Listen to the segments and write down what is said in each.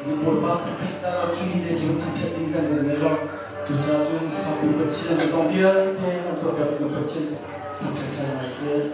Bawipa thangṭhat dah lo chun hi le cu thangṭhat ding kan kan ngei lo. Cucaah cun sertu Pathian zeizong vialte kan tuahpiaktu kan Pathian thangṭhat ṭhan hna sih.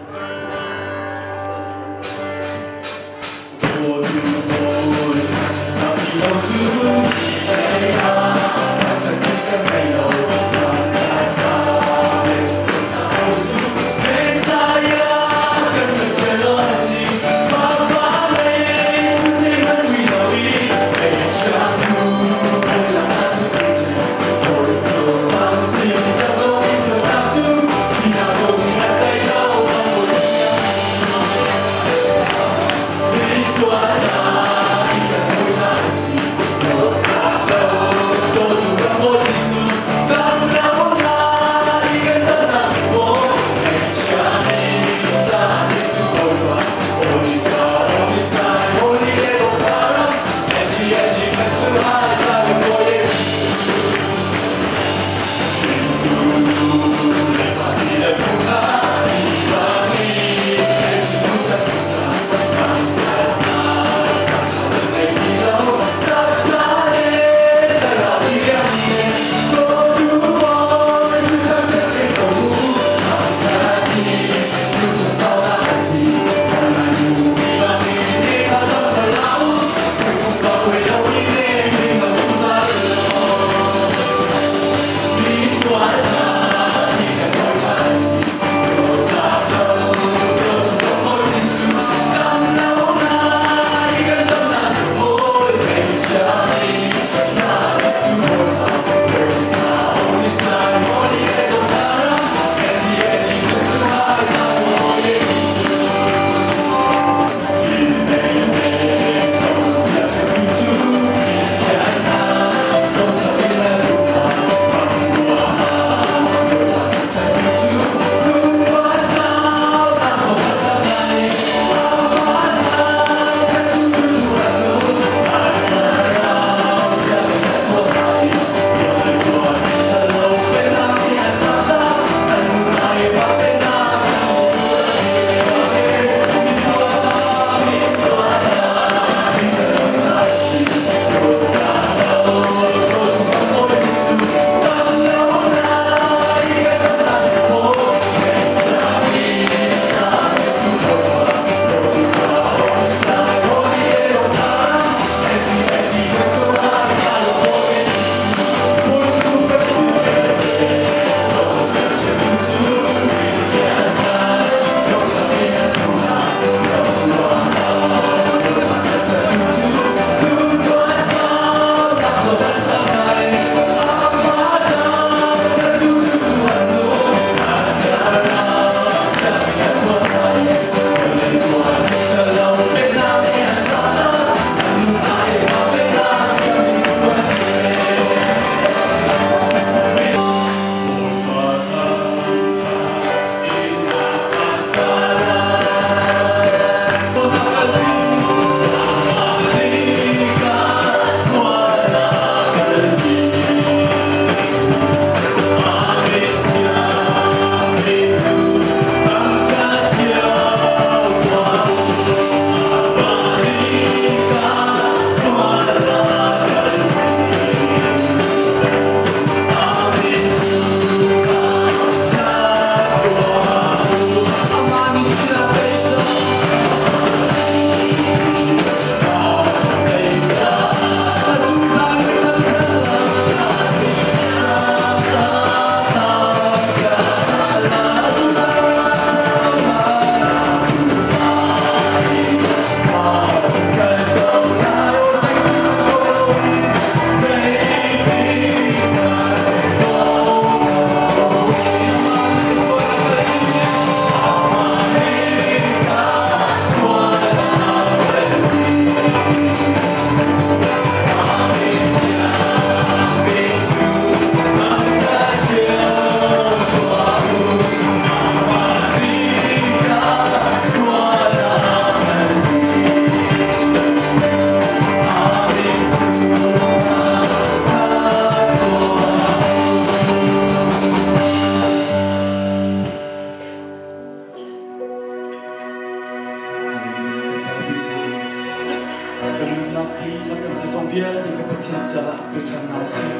Vialte kan Pathian caah pe ṭhan hna usih.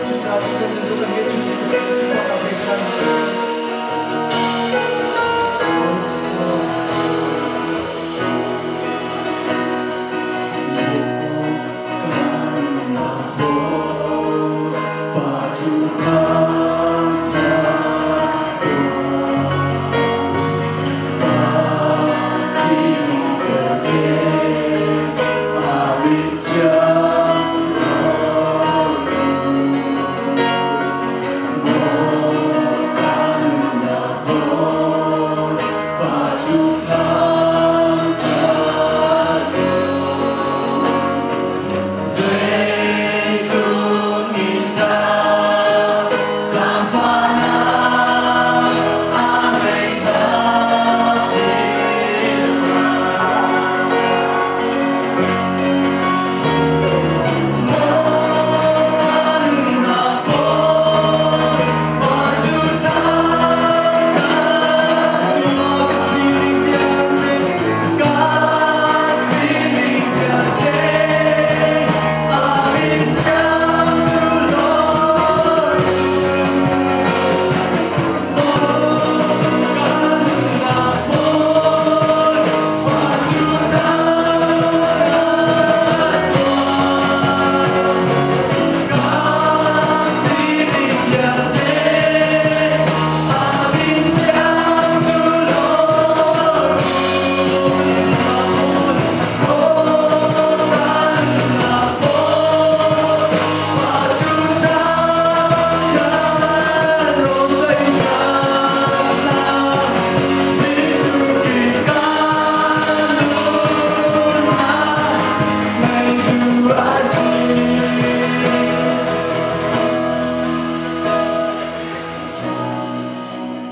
Cucaah kan Jesuh kan ngeih chun kan Pathian sunparnak pe ṭhan hna usih.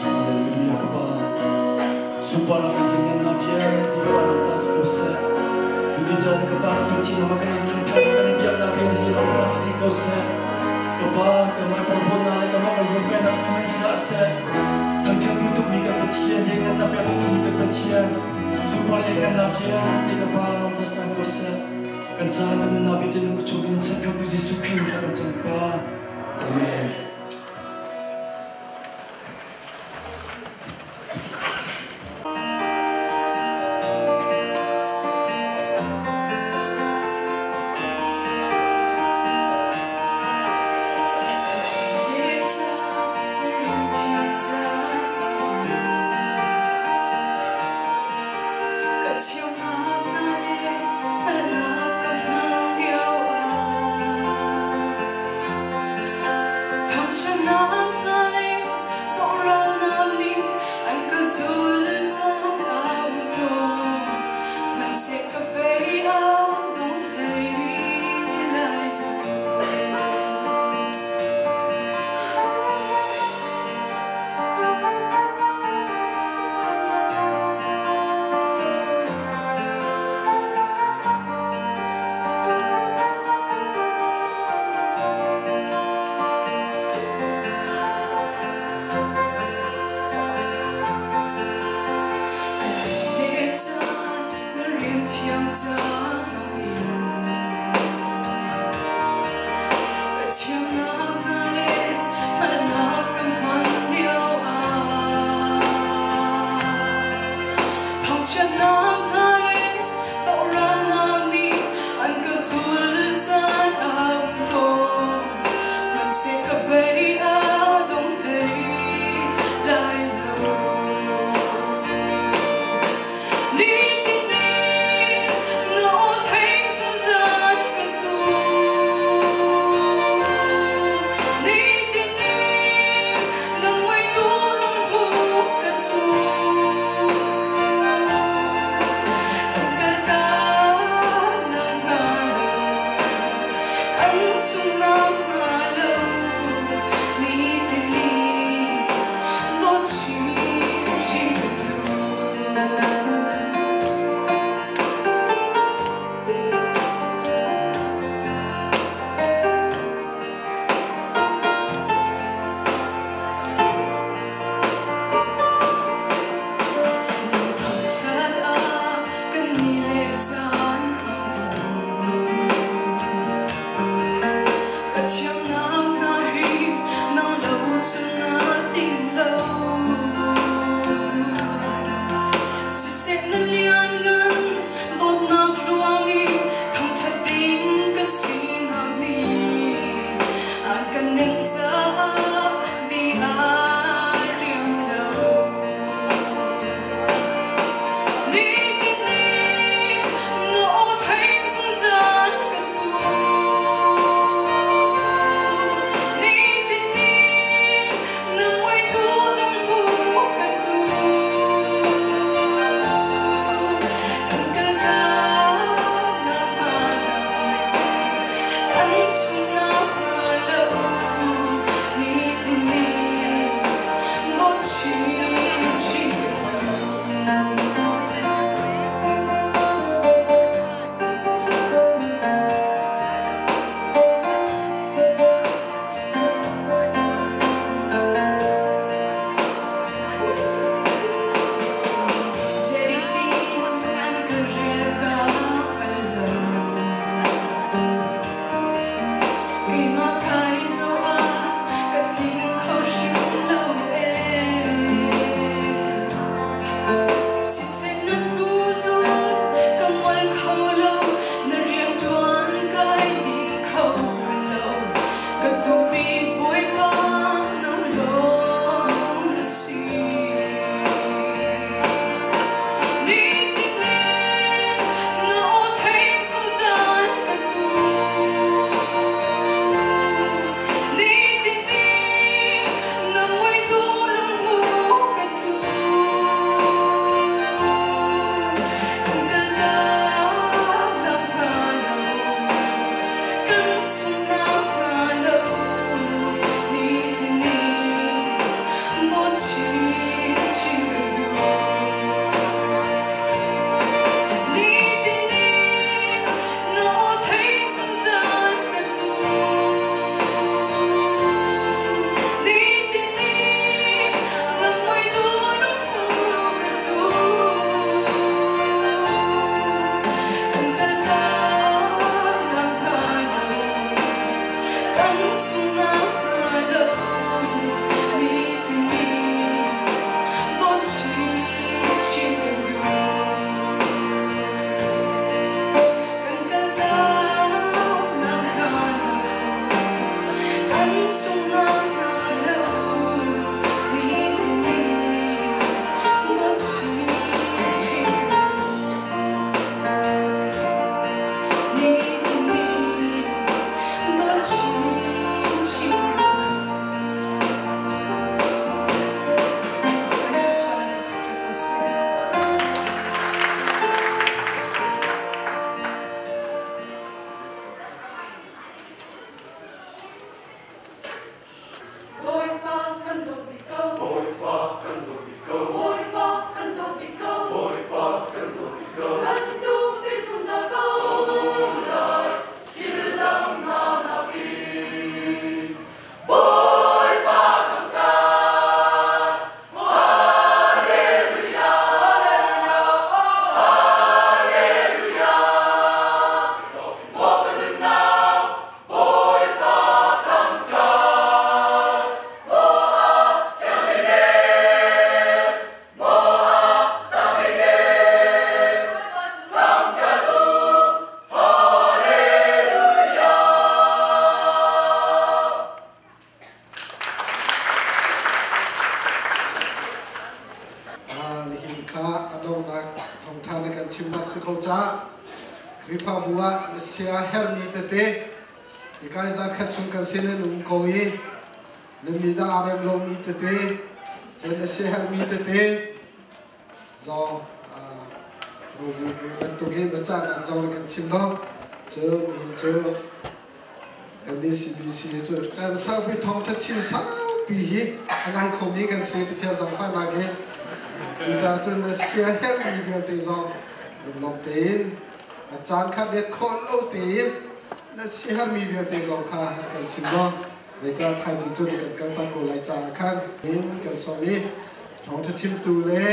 Hallelujah ka Pa. Sunparnak kan lianngannak vialte ka Pa nang ta si ko seh. Tuni caan ka Pa kan Pathian nama kan in thangṭhat kan in biaknak vialte nang ta si dih ko seh. Ka Pa ka mah porhlawtnak le ka mah ruamkainak thawng in si hlah seh. Thangṭhat duh tukmi kan Pathian, lianngannak pek duh tukmi kan Pathian, sunpar lianngannak vialte ka Pa nang ta si ko seh. Kan caan kan nunnak vialte na kut chung in chan khamtu Jesuh Khrih thla kan cam Pa. Amen. Ka Nihin kha a donghnak thawngṭha na kan chimnak si ko caah Khrihfabu ah na sia hermi tete ikai zarkhat chung kan sin in um ko i na mi dang aa rem lomi tete cun na sia hermi tete zong bantuk hi biacahnak zong na kan chim lo cun nihin cu kan DCBC cu kan saupi thawngṭha chim saupi hi a ngai khomi kan si Pathian zangfahnak hi cucaah cun na sia herhmi vialte zong lunglawm tein a caan kha let khawh lo tein na siaherhmi vialte zong kha kan chim law zeicah thaizing cun kan kal tak ko lai caah khan in kan sawm i thawngṭha chimtu le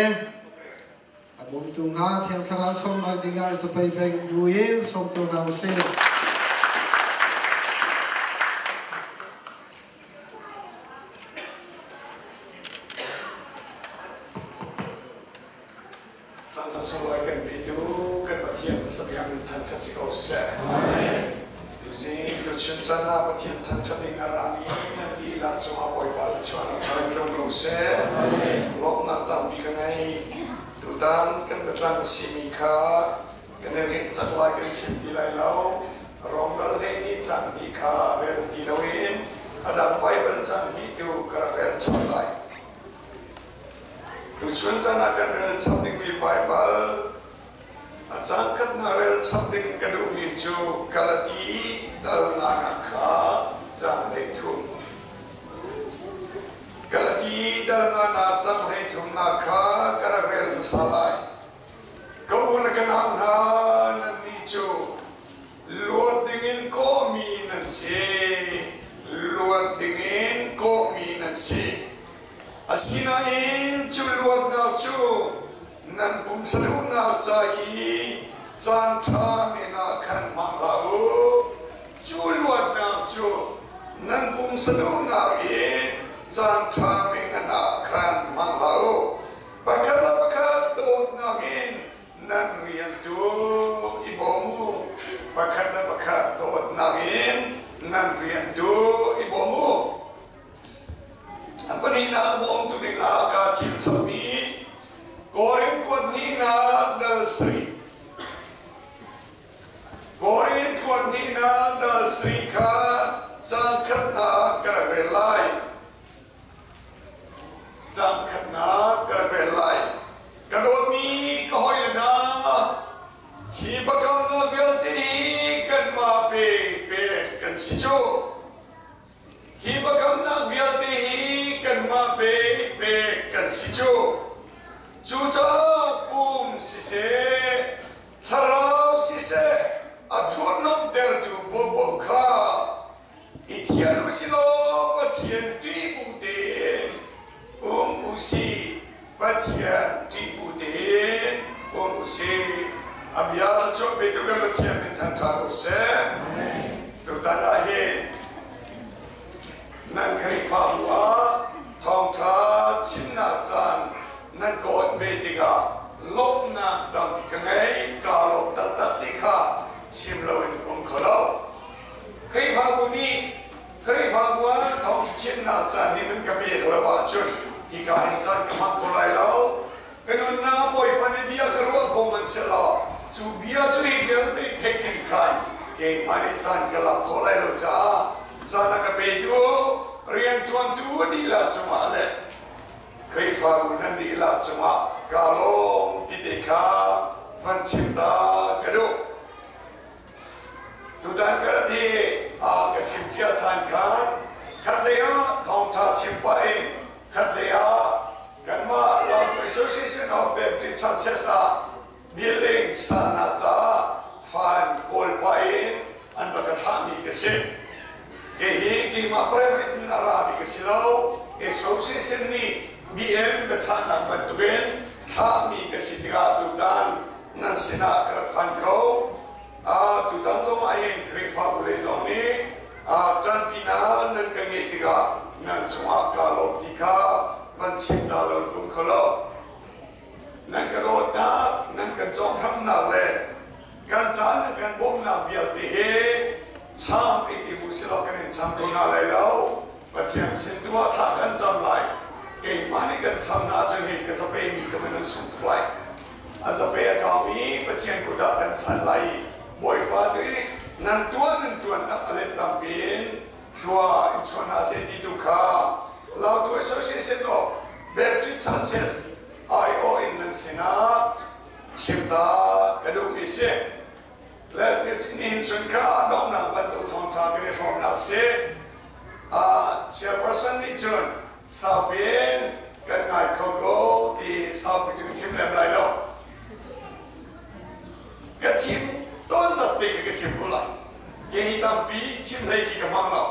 A bawmtu hnga Thiang Thlarau sawmnak dingah zapei beng buin sawmtu hna usih. Caan sunglawi kan petu kan Pathian sabiang thangṭhat si ko seh. Tuzing tuchun caan ah Pathian thangṭhat ding a rami nan dihlak cungah Bawipa thluachuah nih thar in tlung ko seh. Lawmhnak tampi ka ngei. Tutan kan biatlang a simi kha kan i rinh cang lai kan chim ti lai lo. Rongdal lei nih cang hnih kha rel ti loin a dang Baibal cang hnih tu ka rak rel chap lai. Tuchun caan ah kan rel chap dingmi Baibal a caan khatnak rel chap ding ka duhmi cu Galati dalnak si. Luat dingin kawhmi nan si. Asinain cu luatnak cu nan pumsaduhnak ca i caanṭha men ah khan hmang hlah u. Cu luatnak cu nan pumsaduhnak i caanṭha men ah khan hmang hlah u. Pakhat le pakhat dawtnak in nan rian tu i bawm u. Pakhat le pakhat dawtnak in nan rian tu i bawm u. A pahnihnak bawmtu dingah kaa thim chapmi Korin kuat hnihnak dal sarih. Korin kuat hnihnak dal sarih kha caan khatnak ka rak rel lai. Caan khatnak ka rak rel lai. Ka dawtmi ka hawile hna, hi biakamnak vialte hi kanmah pe pek kan si cu. Hi biakamnak vialte hi kanmah pek kan si cu. Cucaah pum siseh, thlarau siseh, a thurhnawmhtertu paohpaoh kha i thial u si law Pathian ṭih bu tein um u sih. Pathian ṭih bu tein um u sih. A bia thluachuah petu kan Pathian min thangṭhat u sih. Tutan ah hin nan Khrihfabu ah thawngṭha chimnak caan nan ka awnh ve tikah lawmhnak tampi ka ngei, kaa lawm taktak ti kha chim loin ka um kho lo. Khrihfabu nih Khrihfabu ah thawngṭha chimnak caan hi nan ka pek lo ahcun hika hin caan ka hmang kho lai lo. Ka nunnak Bawipa nih bia ka ruah kho hmanhsehlaw cu bia cu hi vialte theih ding khan keimah nih caan ka lak khawh lai lo caah caan a ka petu rianṭuantu lila cungah le Khrihfabu nan lila cungah kaa lawm ti te kha van chim ta ka duh. Tutan ka rat hi ka chim cia chan khan khatlei ah thawngṭha chim pah in khatlei ah kanmah Lautu Association of Baptist Churches ah building sannak caah fund kawl pah in an rak ka thlahmi ka si. Kei hi keimah private in a rami ka si lo. Association nih BM biachahnak bantukin thlahmi ka si tikah tutan nan sinah ka rak phan kho. Tutan zong ah hin Khrihfabu lei zong nih ṭanpinak nan ka ngeih tikah nan cungah kaa lawm ti kha van chim ta lo kum kho lo. Nan ka dawtnak, nan kan cawnghramnak le kan ca nan kan bawmhnak vialte hi cham i ti mu silaw kan in cham ko hna lai lo. Pathian sin tu ah thla kan cam lai. Keimah nih kan cham na ahcun hi ka zapei mi ka min an sung tuk lai. A zape a kaumi Pathian kut ah kan chan lai i Bawipa tu nih nan tuah nan ṭuannak a let tampi in thlua in chuah hna seh ti tu kha Lautu Association of Baptist Churches aiawh in nan sinah chim ta ka duhmi si. Le nihin chun kha donghnak bantuk thawngṭha kan i hrawmnak si. Chairperson nih cun saupi in kan ngai kho ko ti saupi cu ka chim lem lai lo. Ka chim tawn zat te khi ka chim ko lai. Ke hi tampi chim hlei khi ka hmang lo.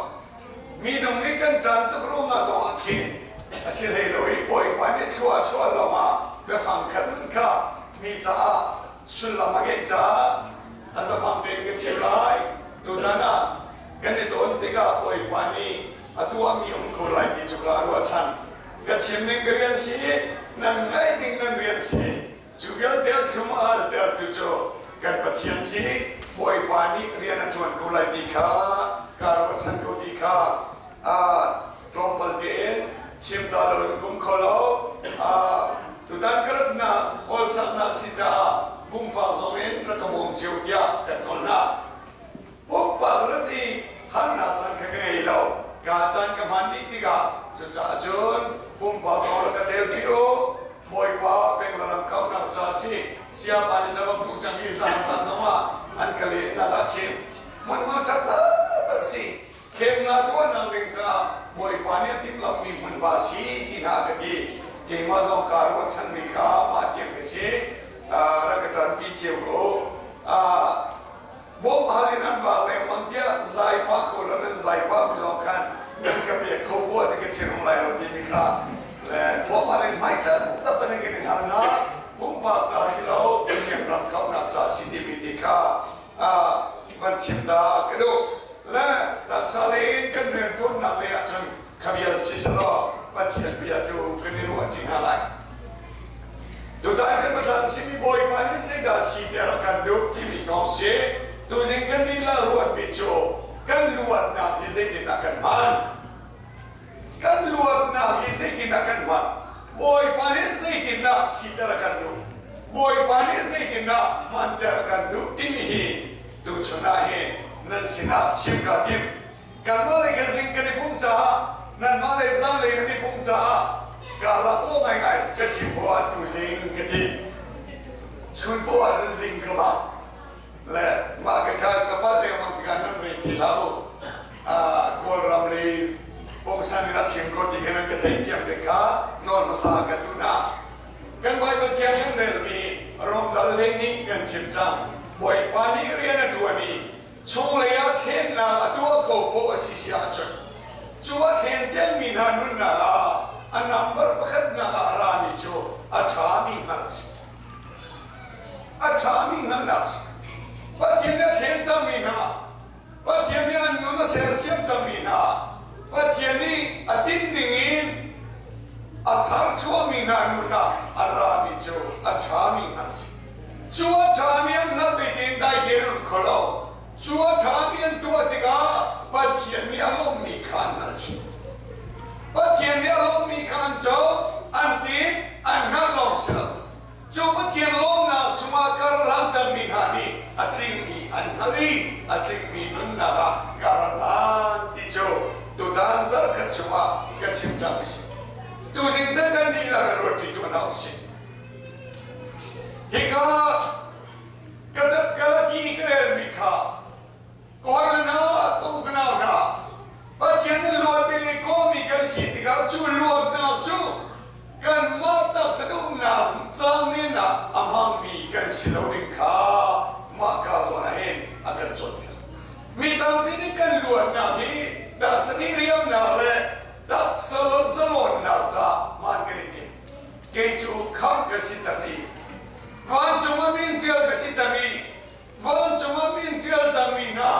Minung nih kan ṭan tuk ruangah zong ah khin a si hlei lo i Bawipa nih thlua a chuah lawngah biafang khat nun kha mi caah sullam a ngeih caah a zafang tein ka chim lai. Tutan ah kan i tawn tikah Bawipa nih a tuahmi um ko lai ti cu ka ruahchan. Ka chim ning ka rian si, nan ngaih ding nan rian si. Cu vialte a thlum a haltertu cu kan Pathian si. Bawipa nih rian a ṭuan ko lai ti kha kaa ruahchan ko ti kha tlawmpal tein chim ta loin kum kho lo. Tutan ka ratnak hall saknak si caah pumpak zong in rak ka bawm cio tiah kan nawl hna. Pumpak rat i harnak caan kha ka ngei lo. Ka caan ka hman dih tikah cucaah cun pumpak zong rak ka telpi u. Bawipa peng le ram kauhnak ca si siapa nih cawk hmuh cang i zan zan zong ah an ka lehnak ah chim. Hmunhma ṭha taktak si. Khemnak tuahnak ding caah Bawipa nih a timhlamhmi hmunhma si ti hna ka ti. Keimah zong kaa ruahchanmi kha mah tiang ka si. Rak ka ṭanpi cio ko. Bawmh hal in an vak lengmang tiah zai zai pa ko lo nan zai pa mi zong khan nan ka pek kho bu ah ka thinhung lai lo timi kha le khua le hmai chan tak tak in kan hal na pumpak ca si lo Pathian ram kauhnak ca si timi ti kha van chim ta ka duh. Le taksa le kan rianṭuannak lei ahcun khabial si selaw Pathian bia tu kan i ruah ṭi hna lai. Tutan kan Pathian simi Bawipa nih zeidah si tiah rak kan duh timi kong si. Tuzing kan lila ruatmi cu kan luatnak hi zeitindah kan hman? Kan luatnak hi zeitindah kan hman? Bawipa nih zeitindah siter a kan duh? Bawipa nih zeitindah hmanter a kan duh timi hi tuchun ah hin nan sinah chim kaa tim. Kanmah le kan zing kan i pumh caah nanmah le zanlei nan i pumh caah kaa lak aw ngaingai ka chim poah tuzing ka ti. Chun poah cun zing ka bak. Le mah ka kha ka palh lengmang tikah nan rei thei hlah u. Kawlram lei pungsan in a chim ko ti kha nan ka theithiam ding kha nawl hmasa kan duh hna. Kan Baibal thiang kan relmi Rom dal hlei nih kan chim cang. Bawipa nih rian a ṭuan i chunglei ah thlennak a tuah ko poh a si si ahcun cu a thlen cemmi hna nunnak ah a number pakhatnak ah a rami cu a ṭhami hngalh a si. A ṭhami hngalhnak a si. Pathian nih a thlen cangmi hna, Pathian nih an nun a sersiam cangmi hna, Pathian nih a tinh ningin a tharchuahmi hna nun ah a rami cu a ṭhami hngalh a si. Cu a ṭhami an hngalh tein dai tein an kho lo. Cu a ṭhami an tuah tikah Pathian nih a lawmhmi kha an hngalh chih. Pathian nih a lawmhmi kha an co, an tin, an hngalh lawng si lo. Cu Pathian lawmnak chungah kar hlang cangmi hna nih a tlingmi an hngalh i a tlingmi nunnak ah kar an hlan ti cu tutan zarhkhat chungah ka chim cangmi si. Tuzing te kan dihlak in ruat ṭi tuah hna usih. Hika Galati ka relmi kha ka hawile hna, ka u ka nau hna, Pathian nih luatmi kawmi kan si tikah cu luatnak cu kanmah taksa duhnak cang in ah a hmangmi kan si lo ding kha mah ka zawn ah hin a kan cawnpiak. Mi tampi nih kan luatnak hi taksa nih riamnak le taksa zalawnnak caah hman kan i tim. Kei cu khamh ka si cang i vancung ah min ṭial ka si cang i vancung ah min ṭial cangmi hna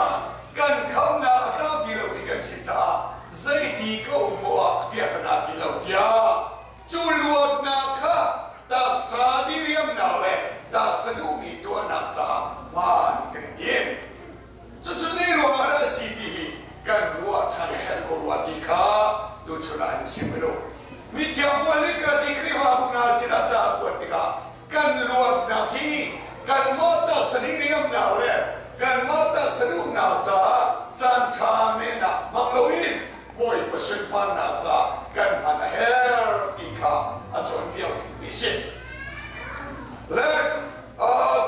kan khamhnak a tlau ti lomi kan si caah zeiti ka um maw ah a piahtana ti lo tiah cu luatnak kha taksa diriamnak le taksa duhmi tuahnak caah hmaan kan i tim. Cucu zei ruangah dah a si ti hi kan ruah ṭhan herh ko rua ti kha tuchun ah an chim lo. Mithiang Paul nih ka ti Khrihfabu hna sinah ca a kuat tikah kan luatnak hi kanmah taksa diriamnak le kanmah taksa duhnak caah caan ṭha men ah hmang loin Bawipa sunparnak caah kan hman a herh ti kha a cawnpiakmi a si. Le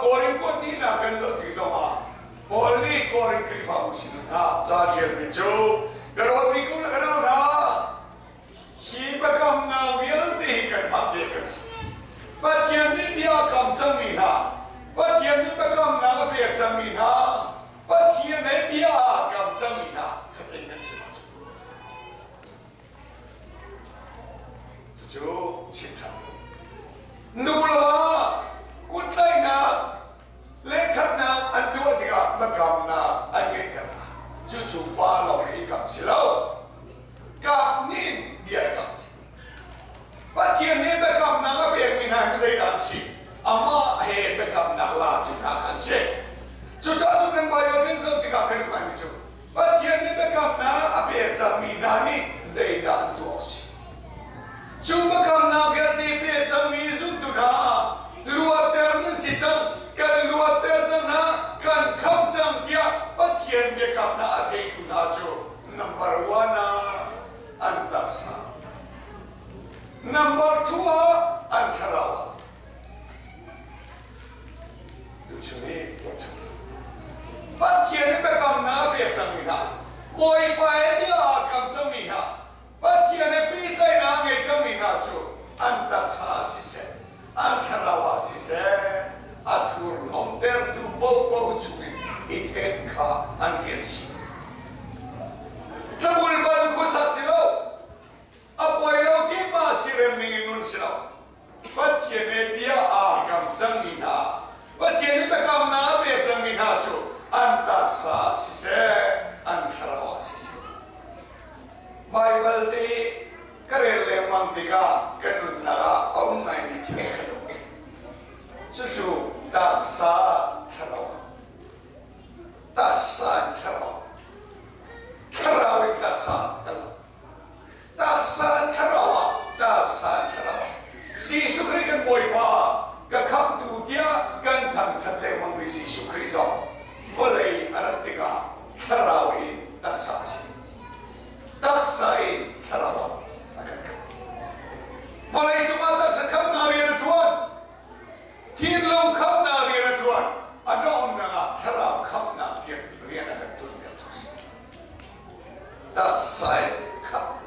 Korin kuat nihnak kan loh tik zongah Paul nih Korin Khrihfabu sin hna ca ṭialmi cu ka rawlpi ku le ka nau hna hi biakamnak vialte hi kanmah bia kan si. Pathian nih bia a kam cangmi hna, Pathian nih biakamnak a pek cangmi hna, Pathian he bia aa kam cangmi hna khatlei kan si cu. Cucu chim ṭhan. Nu le va kuttlaihnak le ṭhatnak an tuah tikah biakamnak an ngeihter hna. Cucu pa lawng i kam si lo. Kap nih bia i kam si. Pathian nih biakamnak a pekmi hna hi zeidah an si? Amah he biakamnak latu hna kha an si. Cucaah cu kan Baibal kan zoh tikah kan i hngalhmi cu Pathian nih biakamnak a pek cangmi hna nih zeidah an tuah awk a si? Cu biakamnak vialte pek cangmi zumtu hna luatter nan si cang, kan luatter cang hna, kan khamh cang tiah Pathian biakamnak a theitu hna cu number one ah an taksa, number two ah an thlarau ah. Tuchun hi Pathian nih biakamnak a pek cangmi hna, Bawipa he bia aa kam cangmi hna, Pathian he pehtlaihnak a ngei cangmi hna cu an taksa ah siseh, an thlarau ah siseh, a thurhnawmtertu paohpaoh chungin i then kha an rian si. Taksa in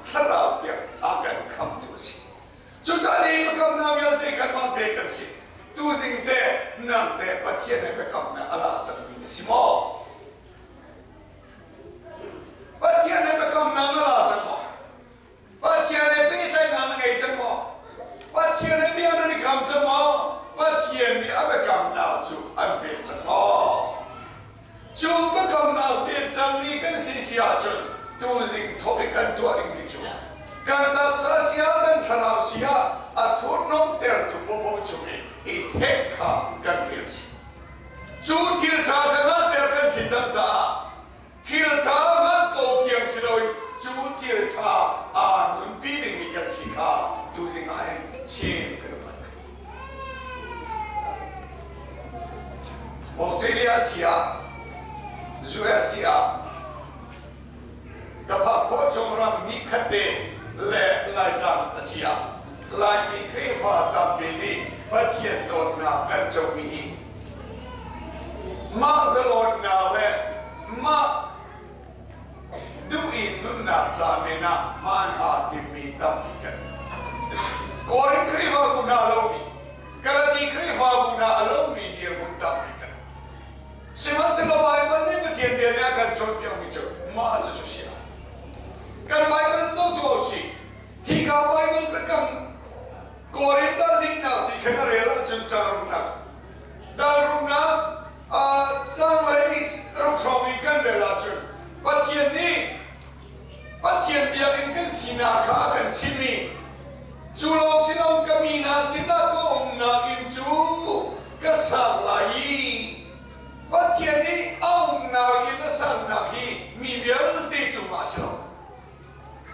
thlarau tiang a kan khamtu a si. Cucaah hi biakamnak vialte kanmah pek kan si. Tuzing te nang te Pathian he biakamnak a la cangmi na si maw? Pathian he biakamnak na la cang maw? Pathian he pehtlaihnak na ngei cang maw? Pathian he bia nan i kam cang maw? Pathian nih a biakamnak cu an pek cang maw? Cu biakamnak pek cangmi kan si si ahcun tuzing thawk i kan tuah dingmi cu kan taksa si ah kan thlarau si ah a thurhnawmtertu popoh chung i i thek kha kan rian si. Cu thil ṭha kha hngalhter kan si cang caah thil ṭha hngalh ko tiang si loin cu thil ṭha aa nunpi dingmi kan si kha tuzing ah hin chim kan upat. Australia si ah US si ah ka phak khawh chung ram hnih khat te le Laitlang a si ah Laimi Khrihfa tampi nih Pathian dawtnak kan comi hi mah zalawnnak le mah duh i nunnak ca men ah hmaan aa timmi tampi kan Korin Khrihfabu hna lomi Galati Khrihfabu hna a lomi dirhmun tampi kan Sihmanhsehlaw Baibal nih Pathian bia nih a kan cawnpiakmi cu mah cucu si lo. Kan Baibal zohtu a si. Hika Baibal biakam Korin dal dingnak ti khan a rel ahcun cangruknak dal ruknak canglei ruk hrawng in kan rel ahcun Pathian nih Pathian biakinn kan sinak kha a kan chimh i cu lawng si lo ka mi hna sinah ka umnak inn cu ka sak lai i Pathian nih a umnak inn a saknak hi mi vialte cungah a si lo.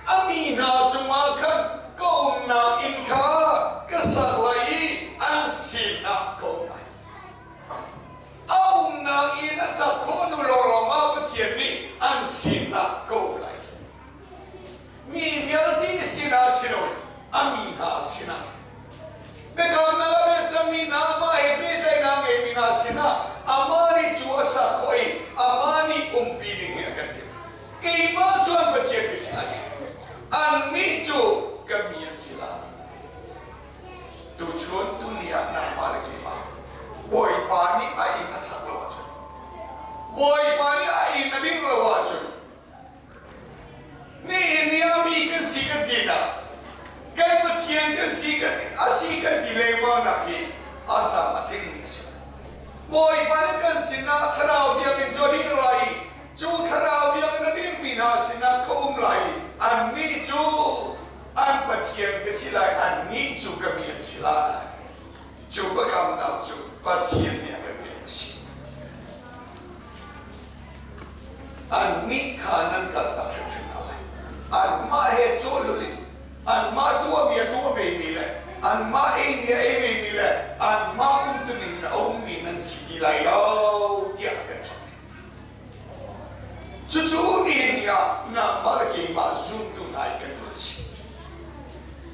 A mi hna cungah khan ka umnak inn kha ka sak lai i an sinah ka um lai. A umnak inn a sak khawh hnu lawnglawng ah Pathian nih an sinah ka um lai. Mi vialte sinah si loin a mi hna sinah. Biakamnak a pek cangmi hna amah he pehtlaihnak ngeimi hna sinah amah nih cu a sak khawh i amah nih umpi ding hi a kan timh. Keimah cu an Pathian ka si lai. Annih cu ka mi an si lai. Tuchun tuni ah nangmah le keimah Bawipa nih a inn a sak lo ahcun Bawipa nih a inn a ding lo ahcun nihin ni ah mi kan si kan ti nak kan Pathian kan si kan a si kan ti lengmang nak hi a tlam a tling mi a si. Bawipa nih kan sinah thlarau biakinn cu a dir lai i cu thlarau biakinn a dirmi hna sinah ka um lai i annih cu an Pathian ka si lai, annih cu ka mi an si lai. Cu biakamnak cu Pathian nih a kan pek a si. Annih kha nan kaltak hrimhrim hna lai. Anmah he cawhlul in anmah tuahmi a tuah vemi le anmah eimi a ei vemi le anmah umtuning in a ummi nan si ti lai lo tiah a kan cawnpiak. Cucu nihin ni ah nangmah le keimah zumtu hna i kan nun a si.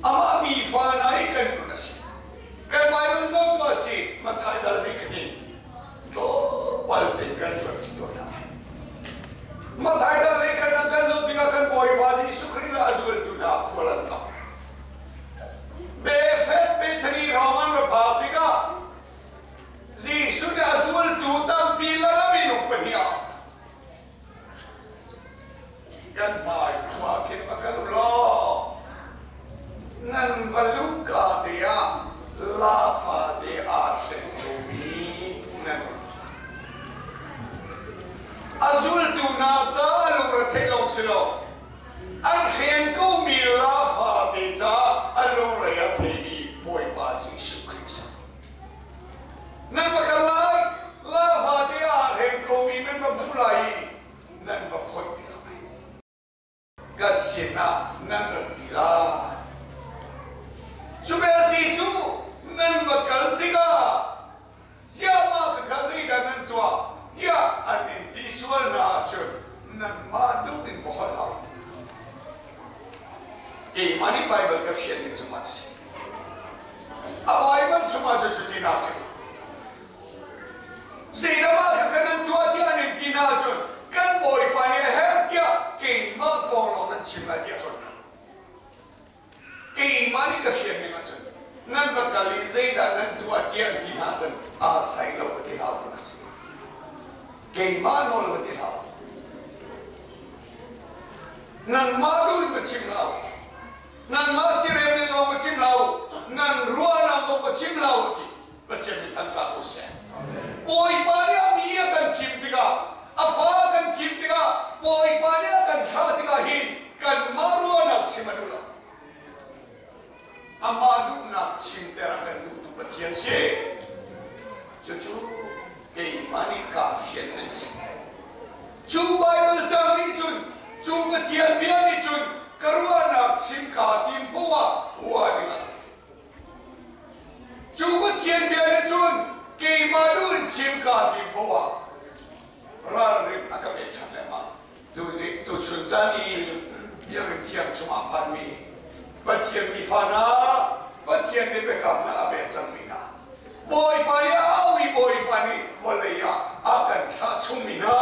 Amah mi fa hna i kan nun a si. Kan Bible zohtu a si, Matthai dal nih khan in tlawmpal tein kan cuan chih tawn hna lai. Matthai dal nih khan an kan zoh tikah kan Bawipa Jesuh Khrih le a zultu hna khual an tlak. Befet Bethany hrawng an ra phak tikah Jesuh nih a zultu tampi lakah minung pahnih ah kan hmai khua khin va kal u law nan va luhka te ah laa te aa hreng lomi nan a zultu hna caah lungre theih lawng si lo an hren komi laa te caah a lungre a theimi Bawipa Jesuh Khrih Nan va kal lai, laa te aa hreng komi nan va hmuh lai i nan va phoih piak lai. Ka sinah nan ratpi lai. Cu belte cu nan va kal tikah ziahmah khakha zeidah nan tuah tiah an in ti sual hna ahcun nanmah duh in va holh hau. Keimah nih Baibal ka fian ning cu mah si. A Baibal chungah cu cuti naa ṭial. Zeidah mah kha kan nan tuah tiah an in ti hna ahcun kan Bawipa nih a herh tiah keimah kong lawng chim lai tiah cawn hna. Keimah nih ka fian ning ahcun nan va kal i zeidah nan tuah tiah an ti hna ahcun aa sai lo ka ti hau ti a si. Keimah nawl ka ti hau. Nangmah lu in va chim lo. Nangmah sirem ning lawng va chim lo. Nan ruahnak zong va chim lo ti. Pathian nih thangṭhat ko seh. Bawipa nih a mi a kan thim tikah, a fa a kan thim tikah, Bawipa nih a kan thlah tikah hin kanmah ruahnak chim a duh lo. Amah duhnak chimter a kan duhtu Pathian si. Cucu keimah nih kaa fian ning si. Cu Baibal cang nih cun, cu Pathian bia nih cun ka ruahnak chim kaa tim poah ah hua ding a Cu Pathian bia nih cun keimah duh in chim kaa tim poah ralrin a ka pek ṭhan lengmang. Tuchun caan i biakinn thiang chungah phanmi Pathian mifa hna, Pathian nih biakamnak a pek cangmi hna, Bawipa nih a au i Bawipa nih vawlei ah a kan thlah chungmi hna,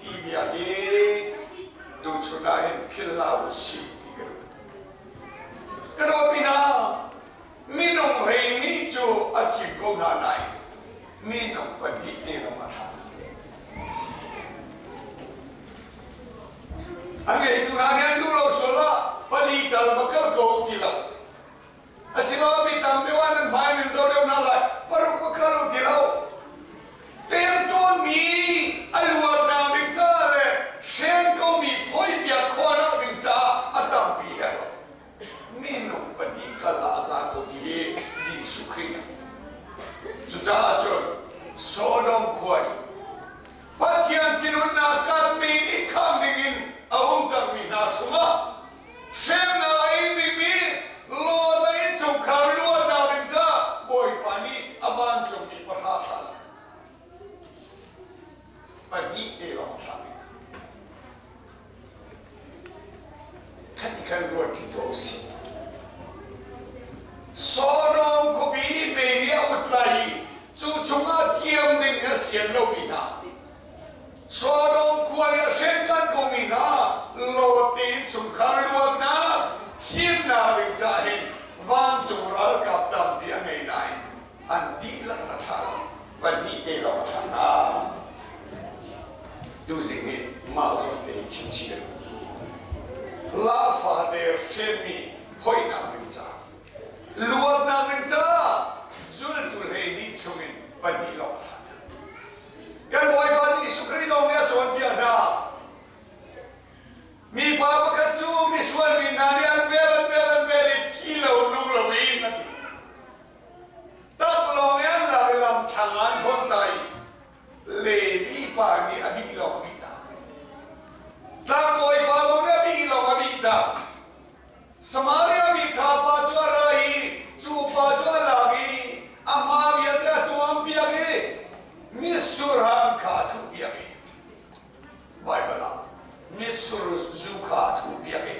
Hi bia hi tuchun ah hin philh hlah u sih ti ka duh. Ka dawtmi hna, minung hleihnih cu a thim ko hna nain minung pahnih te lawng a thlah hna. A ngeitu hna nih an duh lo sual ah pali tal va kal ko ti lo. Asinain mi tam deuh ah nan hmai nan zoh deuh hna lai. Paruk va kal u ti lo. Ṭemṭawnmi a luatnak ding caah le hren komi phoipiak khawhnak ding caah a tampi he lo. Minung pahnih kal ah a za ko ti hi Jesuh Khrih Cucaah cun Sodom khua i Pathian thinhunnak katmi nih kham dingin a um cangmi hna chungah Hremnak a ing dingmi Lot a innchungkhar luatnak ding caah Bawipa nih a vancungmi pahra thlah lo. Pahnih te lawng a thlah mi. Khati khan ruat ṭi tuah usih. Sodom khuapi mei nih a ut lai i cu chungah thiam ding in a sian lomi hna Sodom khua nih a hrenkan komi hna Lot te innchungkhar luatnak himnak ding caah hin vancung ralkap tampi a ngei nain an dihlak in a thlah lo pahnih te lawng a thlah hna. Tuzing hi mah zawn te hi chim chih kan Lahfa te hrenmi phoihnak ding caah luatnak ding caah zultu 12 chungin pahnih lawng a thlah hna. Kan Bawipa Jesuh Khrih zong nih a cawnpiak hna. Mipa pakhat cu misual mi hna nih an vel an vel an vel i thi lo nung lo in a ti. Tak lawng i an lak i lamthlang ah an hlonh ta i Levi pa nih a bih lawng a bih ta. Tlangbawi pa lawng nih a bih lawng a bih ta. Samaria mi ṭha pa cu a ra i cu pa cu a lak i a hma vialte a tuampiak i mitsur hang kha a thuhpiak i Baibal ah mitsur zu kha a thuhpiak i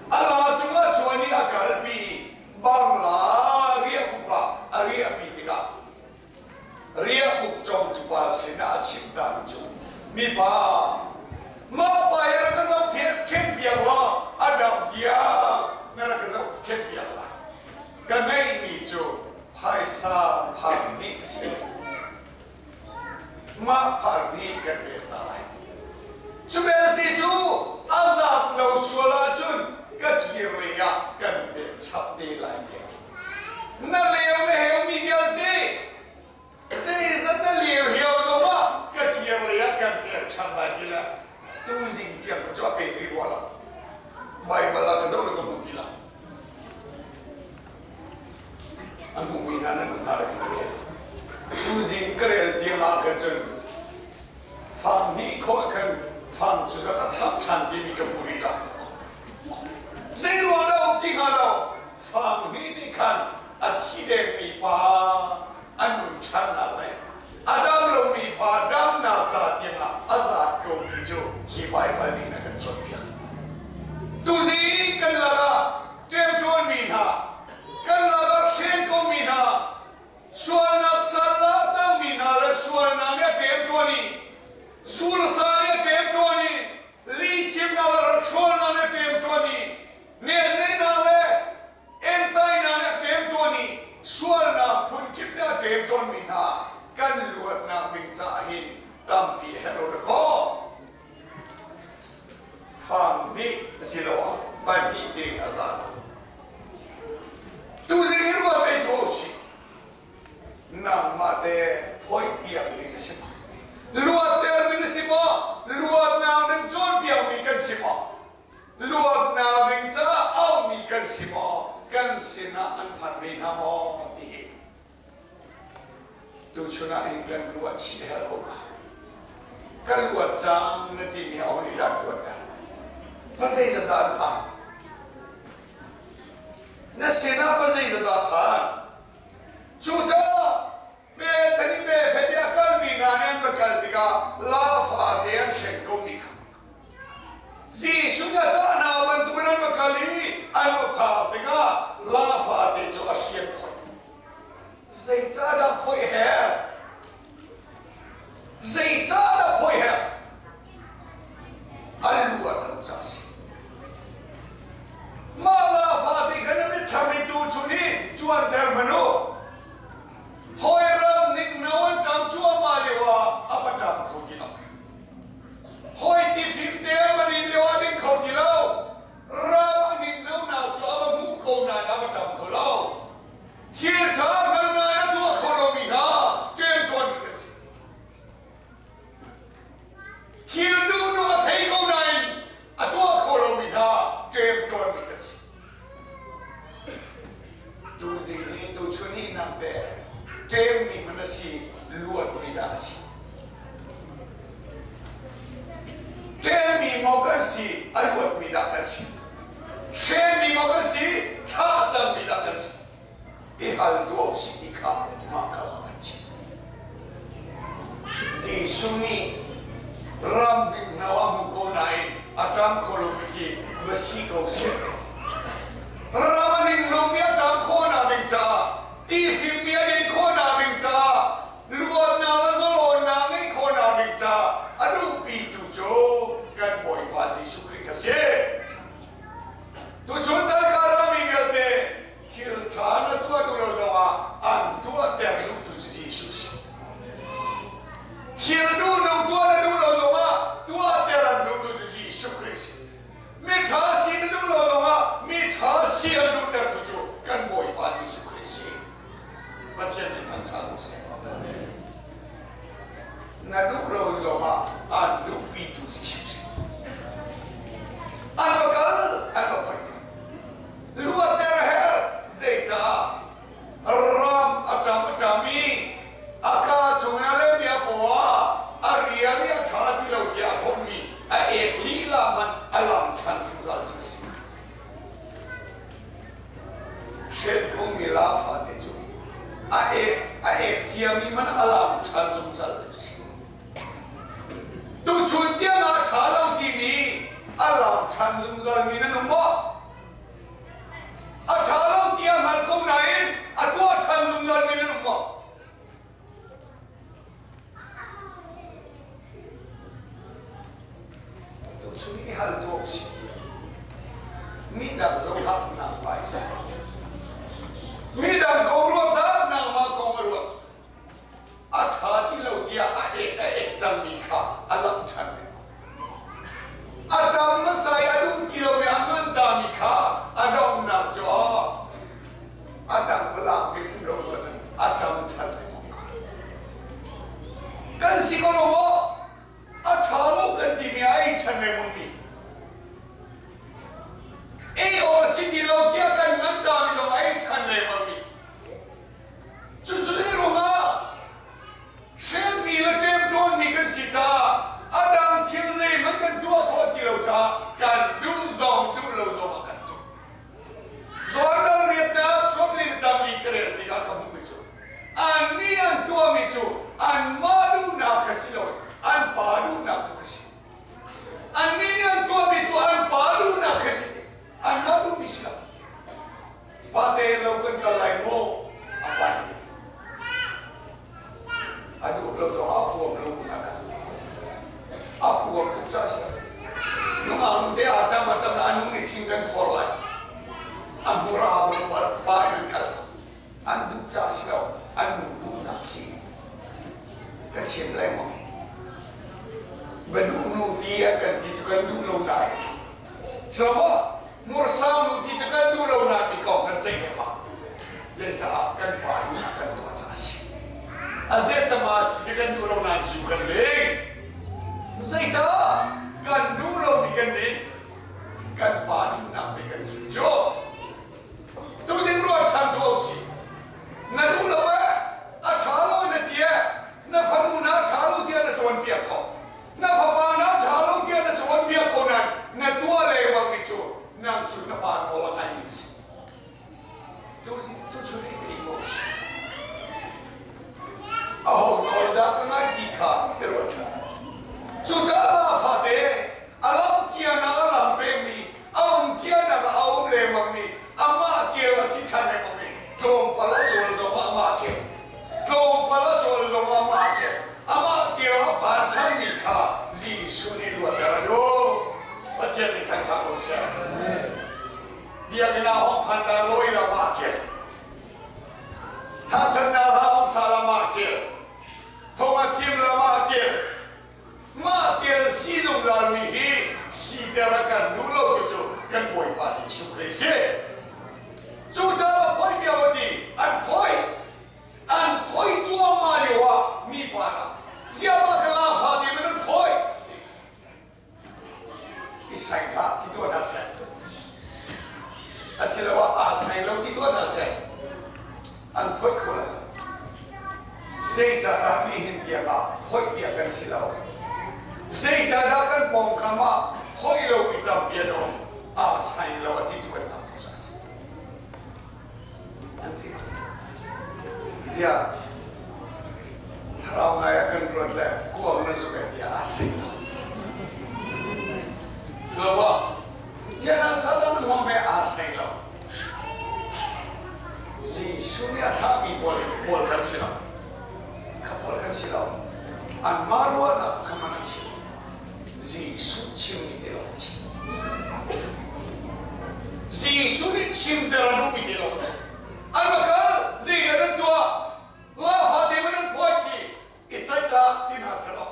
a la cungah chuan i a kalpi bangla riahbuk ah a riahpi tikah riahbuk cawngtu pa sinah a chim ta mi cu mipa mah pa hi rak ka zoh khenpiak law a dam tiang na rak ka zoh khenpiak lai ka ngeihmi cu phaisa phar hnih a si mah phar hnih kan pek ta lai cu belte cu a zat lo sual ahcun ka kir lei ah kan pek chap te lai tiah na leo na heu mi vialte zeizat na leo hiau zongah ka kir lei ah kan pek ṭhan lai ti le tuzing tiang ka cu a pe rih rua lo Baibal ah ka zoh le ka hmu ti lo a hmumi hna nan um hna le ka theih tuzing ka rel tiang ah khan cun fang hnih khawh khan fang cu zat a chap ṭhan timi ka hmu rih lo zei ruang dah um ti hnga lo fang hnih nih khan a thi dengmi pa a nun ṭhannak le a dam lomi pa damnak ca tiangah a zat ko ti cu hi Baibal nih a kan cawnpiak. Tuzing kan lakah ṭemṭuanmi hna, kan lakah hren komi hna, sualnak sal ah a tangmi hna le sualnak nih a ṭemṭuan i, sul sa nih a ṭemṭuan i, lihchimnak Kan sinah an phan ve hna maw ti hi tuchun ah hin kan ruah chih herh ko la. Kan luat cang na timi a hon i rak ruat ter. Pazei zat dah an phan? Na sinah pazei zat dah phan? Cucaah Bethany Bethany a kalmi hna nih an va kal tikah laa te an hreng komi kha Jesuh nih a cah hna bantukin an va kal i an va phak tikah laa te cu a hriam khoi. Zeicahdah khoi her? Zeicahdah khoi her? An lu an lo ca si. Mah laa fate kha na mitthlam in tuchun hi cuanter hmanh u. Hawi ram ning no an ṭam cuahmah lio ah a va ṭam kho ti lo. Hawi tifim te a va nin lio ah ding kho ti lo. Ram a nin no nak cu a va hmuh ko nain a va ṭam kho lo. Thil ṭha hngal nain a tuah kho lomi hna ṭemṭuanmi kan si. Thil duhnung a thei ko nain a tuah kho lomi hna ṭemṭuanmi kan si. Tuzing hi tuchun hi nang te ṭemmi hmanh a si, luatmi dah a si. Ṭemmi maw kan si, a luatmi dah kan si. Hremmi maw kan si, thlah cangmi dah kan si. I hal tuah usih ti kha mah kha zong an chim. Jesuh nih ram hninghno a hmu ko nain a ṭam kho lomi khi va si ko seh. Ram a hninghnomi a ṭam khawhnak ding caah, tifimmi a din khawhnak ding caah, luatnak le zalawnnak ngeih khawhnak ding caah a duhpitu cu kan Bawipa Jesuh Khrih a si. Tuchun caan ka rami vialte thil ṭha na tuah duh lo zongah an tuahter duhtu cu Jesuh si. Thil duhnung tuah na duh lo zongah tuahter an duhtu cu Jesuh Khrih si. Mi ṭha si na duh lo zongah mi ṭha si an duhtertu cu kan Bawipa Jesuh Khrih si. Pathian nih thangṭhat u sih. Na duh lo zongah an duhpitu Jesuh si. An va kal, an va phoi. Luatter a herh. Zeicah? Ram a ṭam a ṭam i a kaa chungin a lehmi a paw ah a rial i a ṭha ti lo tiah a honmi a ek lila hmanh a lam ṭhan zungzal tu si. Hretkungmi laa fate cu a ek a ek ciami hmanh a lam ṭhan zungzal tu si. Tuchun tiang ah ṭha lo timi a lam ṭhan zungzalmi nan um maw? A ṭha lo ti a hngal ko nain a tuah ṭhan zungzalmi nan um maw? Tuchun i hal tuah usih. Midang zohah nangmah i zoh. Midang kong ruat hlah, nangmah kong a ruat. A ṭha ti lo tiah a ek a ek cangmi kha a lamh ṭhan. A ṭam hmasa i a duh ti lo i a hman tami kha a donghnak cu a dang palak in ro cun a ṭam ṭhan lengmang ko. Kan si ko lo maw? A ṭha lo kan timi a ei ṭhan lengmang mi. Ei aw si ti lo tiah kan ngan tami zong a ei ṭhan lengmang mi. Cucu zei ruangah hremmi le ṭemṭawnmi kan si caah a dang thil zeihmanh kan tuah khawh ti lo caah kan duh zong duh lo zong ah kan tuah. Jordan riatnak sawmli le camli ka rel tikah ka hmuhmi cu annih an tuahmi cu anmah duhnak kha si loin an pa duhnak tu kha si. Annih nih an tuahmi cu an pa duhnak kha si. Anmah duhmi si lo. Pate lo kan kal lai maw? A pan. A duh lo zong a huam lo kun a kal. A huam tuk ca si. Nungak nu te a ṭam a ṭam na a nu nih thing kan phor lai. A hmur a bol pa in an kal. An duh ca si lo, an nu duhnak si. Ka chim lengmang. Va duh nu ti a kan ti cu kan duh lo nain. Silo Mursau nu ti cu kan duh lo nain mi kong kan ceih lengmang. Zeicah kan pa duhnak kan tuah caah a si. A zetama si cu kan duh lo nain zu kan ling. Zeicah kan duh lomi kan ling? Kan pa duhnak pe kan zul cu. phan ṭhanmi kha Jesuh nih luatter a duh. Pathian nih thangṭhat ko seh. Biakinn ah hong phan la lawi la mah kel. Thangṭhatnak hla hong sa la mah kel. Thong a chim la mah kel. Mah kel si zungzalmi hi siter a kan duh lo tu cu kan Bawipa Jesuh Khrih si. Cucaah phoi piak u ti an phoi. An phoi cuahmah lio ah mipa na ziahmah ka la fa ti man an phoi. I sai hlah ti tuah hna seh. Asiloah aa sai lo ti tuah hna seh. An phoih kho lai lo. Zeicahdah nihin tiang ah phoihpiak kan si lo? Zeicahdah kan pawngkam ah phoih lomi tampi an um? Aa sai lo a ti tu kan tam tuk caah a si. An ti. Ziah thlarau ngai ah kan ruat le kuang na zuk eh tiah aa sai lo. So, Yana sadan huam he aa sai lo. Jesuh nih a thlahmi pawl pawl kan si lo. Kha pawl kan si lo. Anmah ruahnak kha man an si. Jesuh chimmi te lawng chim. Jesuh nih chimter a duhmi te lawng chim. An va kal, zei le nan tuah, la fate man an phuai ti, i ceih la ti hna selaw.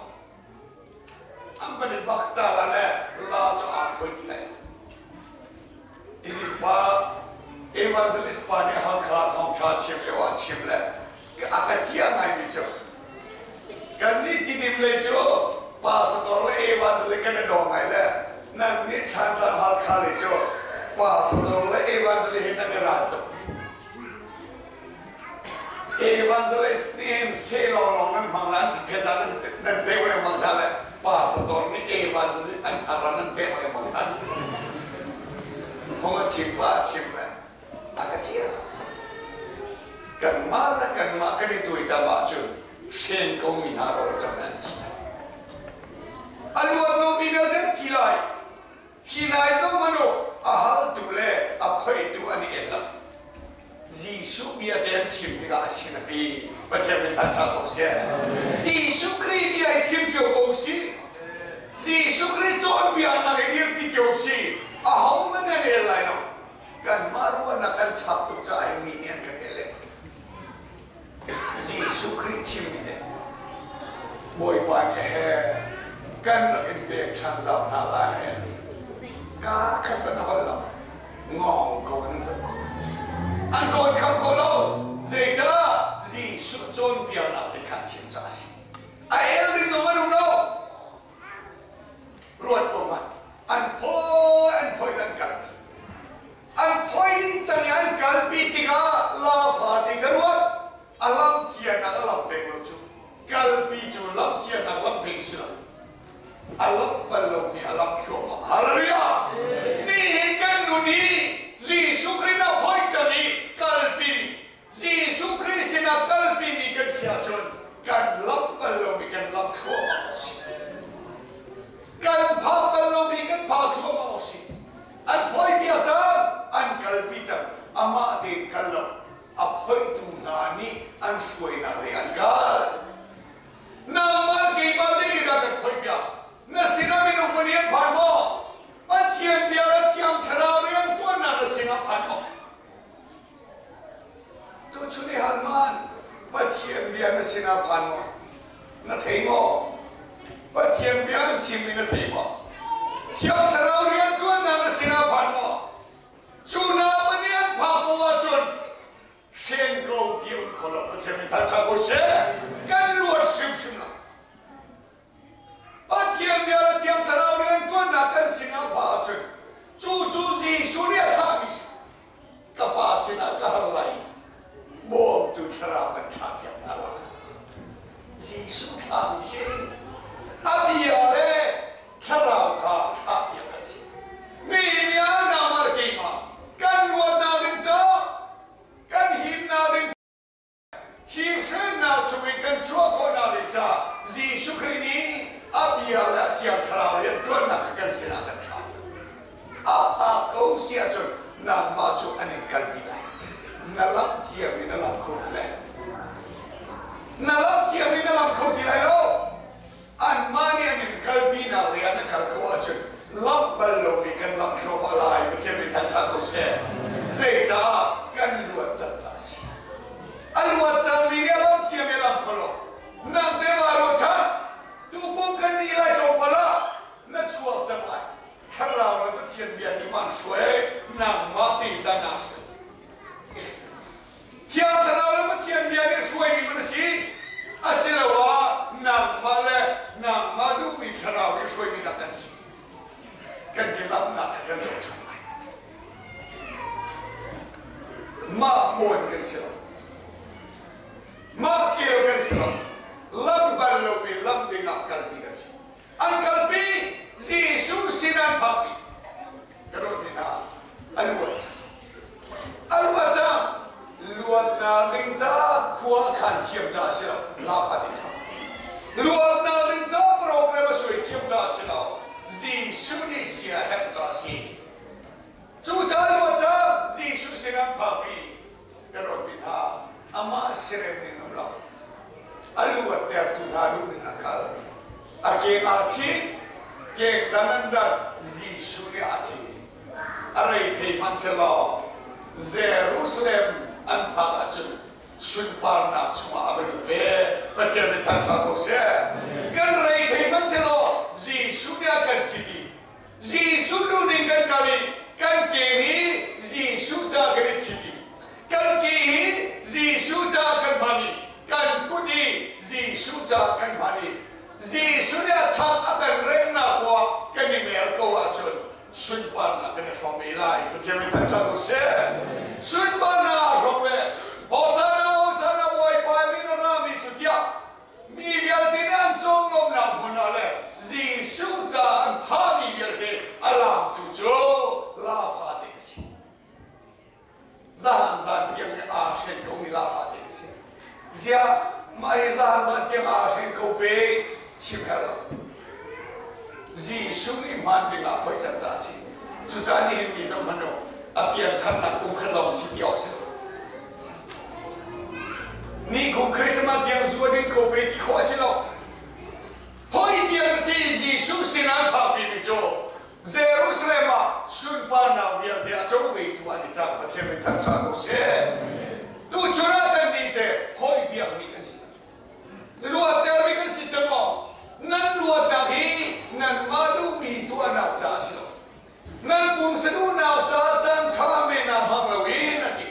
An van i bak ta la le la cu aa phuai ti lai. Timi pa evangelist pa nih Halkha thawngṭha chim lio ah chim le a ka cia ngaimi cu kannih Tidim lei cu pastor le evangelist kan i daw ngai le nan nih Thlantlang Halkha lei cu pastor le evangelist hi nan i ral tuk ti. Evangelist nih hin seh lawnglawng nan hmang la an thaphet ah nan teu lengmang hna le pastor nih evangelist an aran nan pek lengmang hna. Phung a chim pa a chim le a ka cia. Kanmah le kanmah kan i tuitam ahcun hren ko mi hna rawl ṭam an thi. A luat lomi vialte an thi lai. Hi nai zong manu a haltu le a phoihtu an i el lo. Jesuh bia te an chim tikah a sin a pi. Pathian min thangṭhat ko seh. Jesuh Khrih bia hi chim cio ko usih. Jesuh Khrih cawnpiaknak hi dirpi cio usih. Ahohmanh an el lai lo. Kanmah ruahnak kan chap tuk caah hin mi nih an kan el lengmang. Jesuh Khrih chimmi nih Bawipa nih he kan rak in pek ṭhan zau hna lai an ti. Kaa khat an holh lo. Ngawng ko an zoh ko. An rawn kham kho lo. Zeicah? Jesuh cawnpiaknak te kha chim caah a si. A el ding zong an um lo. Ruat ko hmanh. An phawi an phawi an kal. An phoi dih cang i an kalpi tikah laa ti ka ruat. A lam cianak a lam peng lo cu. Kalpi cu lam cianak lam peng si lo. A lam bal lomi a lam thluahmah. Hallelujah! Nihin kan nun hi Jesuh Khrih na phoi cang i kalpi mi Jesuh Khrih sinah kalpi mi kan si ahcun kan lam bal lomi kan lam thluahmah a si. Kan phak bal lomi kan phak thluahmah a si. An phoipi ah cang, an kalpi cang. Amah tein kal lo. A phoihtu hna nih an hruainak lei an kal. Nangmah keimah zeitindah kan phoihpiak? Na sinah minung pahnih an phan maw? Pathian bia le Thiang Thlarau rian ṭuannak na sinah phan maw? Tuchun i hal man, Pathian bia na sinah phan maw? Na thei maw? Pathian bia an chimmi na thei maw? Thiang Thlarau rianṭuannak na sinah phan maw? Cu na pahnih an phak poah ahcun hren ko ti um kho lo Pathian min thangṭhat ko seh. Kan luat hrimhrim lo. Pathian bia le Thiang Thlarau rianṭuannak kan sinah phah ahcun cu cu Jesuh nih a thlahmi si. Ka Pa sinah ka hal lai i bawmtu Thlarau kan thlahpiak hna lai. Jesuh thlahmi si. A bia le Thlarau kha thlahpiak an si. Mi nih a nangmah le keimah kan luatnak ding caah kan himnak ding Hi hrennak chung in kan chuah khawhnak ding caah Jesuh Khrih nih a bia le a Thiang Thlarau rianṭuannak kha kan sinah kan thlah. A phak ko si ahcun nangmah cu an in kalpi lai. Na lamh ciami na lamh kho ti lai. Na lamh ciami na lamh kho ti lai lo. Anmah nih an in kalpinak lei ah na kal kho ahcun lamh bal lomi kan lamh thluahmah lai. Pathian nih thangṭhat ko seh. Zeicah kan luat cang caah a si. A luat cangmi nih a lamh ciami a lamh kho lo. Nang te ma ruat ṭhan. Tupum kan nih lai tlawmpal ah na chuak cang lai. Thlarau le Pathian bia nih man hruai, nangmah tein dah naa hruai. Thiang Thlarau le Pathian bia nih hruaimi man a si. Asiloah nangmah le nangmah duhmi Thlarau nih hruaimi dah kan si. Kan ke lamnak kha kan zoh ṭhan lai. Mah mawn kan si lo. Mah kel kan si lo. Lam bal lomi lam dingah kalpi kan si. An kalpi Jesuh sin an phakpi. Ka dawt mi hna, a luat cang. A luat cang. Luatnak ding caah khua a khan thiam caah a si lo. Lafa ti kha. Luatnak ding caah program a suai thiam caah a si lo. Jesuh nih sia herh caah a si. Cucaah luat cang Jesuh sin an phakpi. Ka dawt mi hna, amah sirem ning um lo. A luattertu hna duh ning a kal. A keng aa chih, keng dan an dat, Jesuh nih aa chih. A rei thei hmanhsehlaw Jerusalem an phak ahcun sunparnak chungah a va lut ve. Pathian nih thangṭhat ko seh. Kan rei thei hmanhsehlaw Jesuh nih a kan cit i Jesuh duhning kan kal i kan ke hi Jesuh ca kan i chit i kan ke hi Jesuh ca kan hman i kan kut hi Jesuh ca kan hman i Jesuh nih a chak a kan relnak poah kan i mer ko ahcun sunparnak kan i hrawm ve lai. Pathian min thangṭhat u sih. Sunparnak aa hrawm ve. Hosanna, Hosanna, Bawipa min a rami cu tiah Mi vialte nih an conglawmhnak hmun ah le Jesuh caah an thahmi vialte a laamtu cu laa fate ka si. Zahan zan tiang i aa hren komi laa fate ka si. Ziah mah hi zahan zan tiang aa hren ko pe chim herh lo. Jesuh nih hmaan ding ah phoih cang ca a si. Cucaah nihin mi zoh hmanh u, a piantharnak kum khat lawng si ti awk si lo. Ni kum Christmas tiang zuan in ko pe ti khawh a si lo. Hoi biak si Jesuh sinah phakpi mi cu Jerusalem ah sunparnak vialte a co ve tu an i cang. Pathian min thangṭhat ko seh. Tuchun ah kan nih te hoi biak mi kan si. Luatter mi kan si cang maw? Nan luatnak hi nanmah duhmi tuahnak ca a si lo. Nan pumsa duhnak caah caan ṭha men ah hmang loin a ti.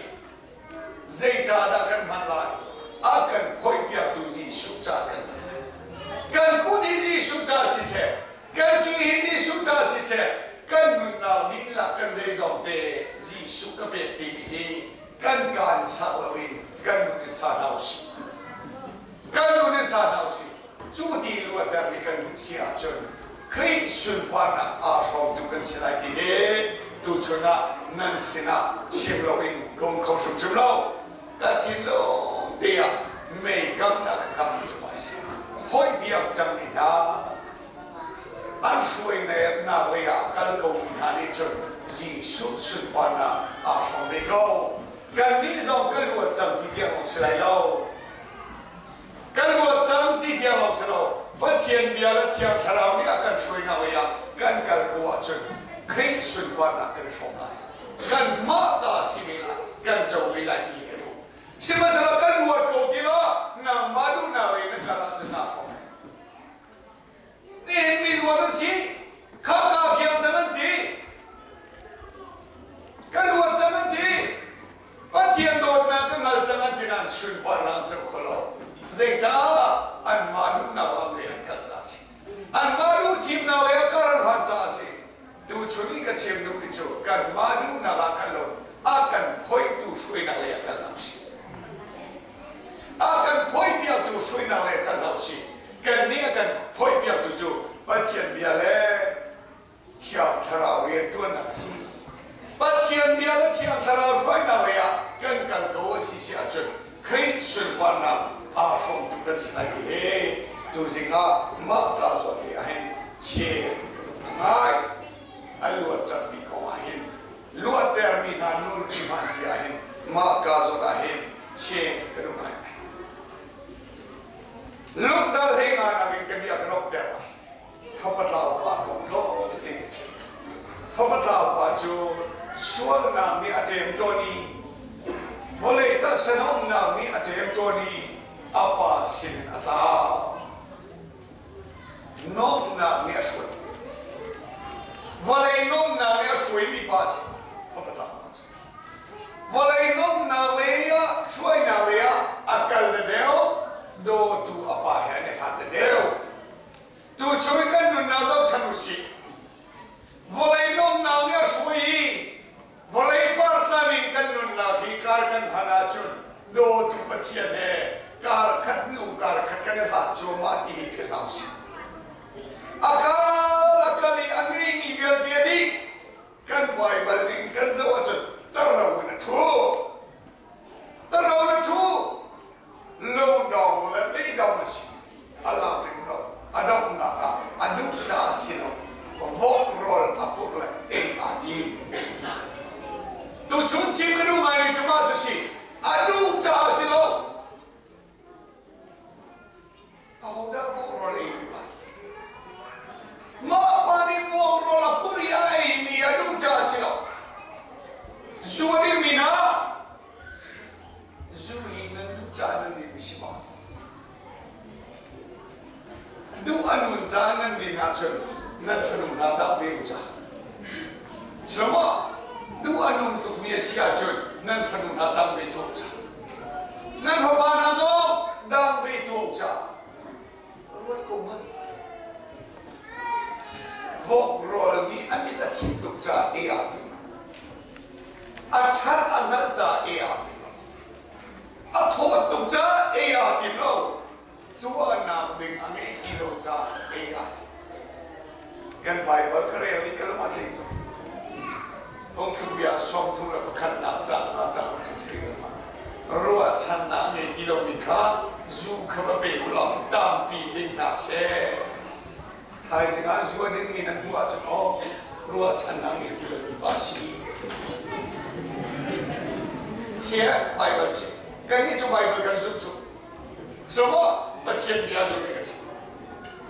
Zeicahdah kan hman lai? A kan phoihpiaktu Jesuh caah kan hman lai. Kan kut hi Jesuh caah siseh, kan ki hi Jesuh caah siseh, kan nunnak dihlak kan zeizong te Jesuh ka pek timi hi kan kaan sak loin kan nun in sa hna usih. Kan nun in sa hna usih. Cu ti luattermi kan nun si ahcun Khrih sunparnak aa hrawmtu kan si lai ti hi tuchun ah nan sinah chim loin ka um kho hrimhrim lo. Ka thinlung te ah mei kamnak ka kam cu a si. Hawi biak cangmi hna an hruainak lei ah kal komi hna nih cun Jesuh sunparnak aa hrawm ve ko. Kannih zong kan luat cang ti tiang si lai lo. Kan luat cang ti tiang lawng si lo, Pathian bia le Thiang Thlarau nih a kan hruainak lei ah kan kal ko ahcun Khrih sunparnak kan i hrawm lai. Kanmah ta si ve lai, kan co ve lai ti hi kan um. Sihmanhsehlaw kan luat ko ti lo, nangmah duhnak lei na kal ahcun naa hrawm lai. Nihin mi luat an si, khaka fiang cang an ti. Ka luat cang an ti. Pathian dawtnak ka hngal cang an ti nain sunparnak an co kho lo. Zeicah anmah duhnak lam lei an kal caah a si. Anmah duh thimnak lei a kar an hlan caah a si. Tuchun i ka chim duhmi cu kanmah duhnak ah kal lo a kan phoihtu hruainak lei ah kal hna usih. A kan phoihpiaktu hruainak lei ah kal hna usih. Kannih a kan phoihpiaktu cu Pathian bia le Thiang Thlarau rianṭuannak a si. Pathian bia le Thiang Thlarau hruainak lei ah kan kal ko a si si ahcun Khrih sunparnak aa hrawmtu kan si lai ti hi tuzing ah mah ka zawn hi ahhin chim ka ngai. A luat cangmi kong ahhin luattermi hna nun ti hman zia ahhin mah ka zawn ahhin chim ka duh ngai. Lungdal hlei nga nakin ka bia ka ropter. Fapa pa cu sualnak nih a ṭemṭawn i vawlei taksa nuamhnak nih a ṭemṭawn i a pa sin a tlau. Nuamhnak nih a hruai. Vawlei nuamhnak nih a hruaimi pa a si. Fapa tlau pa cu. Vawlei nuamhnak lei ah hruainak lei ah a kal na deuh, dawtu a pa he an i hlat na deuh. Tuchun kan nunnak zohṭhan u sih. Vawlei nuamhnak nih a hruai i vawlei partlan in kan nunnak hi kar kan hlan ahcun dawtu Pathian he kar khat hnu kar khat kan i hlat cuahmah ti hi philh hlah usih. A kal a kal i a ngeimi vialte nih kan Baibal ning kan zoh ahcun tarro in a ṭhu. Tarro in a ṭhu. Lungdong le beidong a si. A lak ring lo. A donghnak ah a duh caah si lo. Vok rawl a purh le ei aa tim. Tuchun chim ka duh ngaimi cu mah cu si. A duh caah si lo. Ahodah vok rawl ei duh lai? Mah pa nih vok rawl a purh i a eimi a duh caah si lo. Zu a dingmi hna zu hi nan duh caah nan dingmi si maw? Duh a nun caah nan din ahcun nan fanu hna dah ve u ca. Silo duh a nung tukmi a si ahcun nan fanu hna dang ve tuah u ca. Nan fapa hna zong dang ve tuah u ca. Ruat ko hmanh. Vok rawl nih a mit a thim tuk caah ei aa tim. A ṭhat a hngalh caah ei aa tim. A thawt tuk caah ei aa tim lo. Tuahnak ding a ngeih ti lo caah ei aa tim. Kan Baibal ka rel i ka lung a tling tuk. Phungthlukbia 31nak ca nga cauk cu si. Ruahchannak ngei ti lomi kha zu kha va pe u law tampi ding hna seh. Thaizing ah zu a dingmi nan hmuh ahcun aw ruahchannak ngei ti lomi pa si. Sia Baibal si. Kannih cu Baibal kan zumh cu. So maw Pathian bia zumh kan si.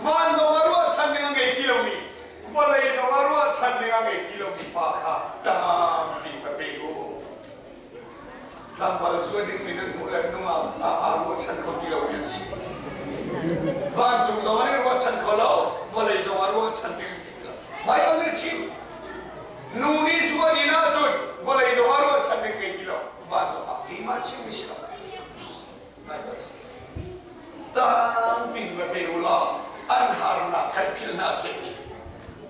Van zong ah ruahchan ding a ngei ti lomi vawlei zong ah ruahchan ding a ngei ti lomi pa kha tampi va pe u. Tlangval zuan dingmi nan hmuh le nungak aa ruahchan kho ti lomi an si. Vancung zong an i ruahchan kho lo, vawlei zong ah ruahchan ding an ngei ti lo. Baibal nih chim. Nu nih zuan in ahcun vawlei zong ah ruahchan ding ngei ti lo, van zong ah keimah chimmi si lo. Tampi va pe u law an harnak kha philh hna seh ti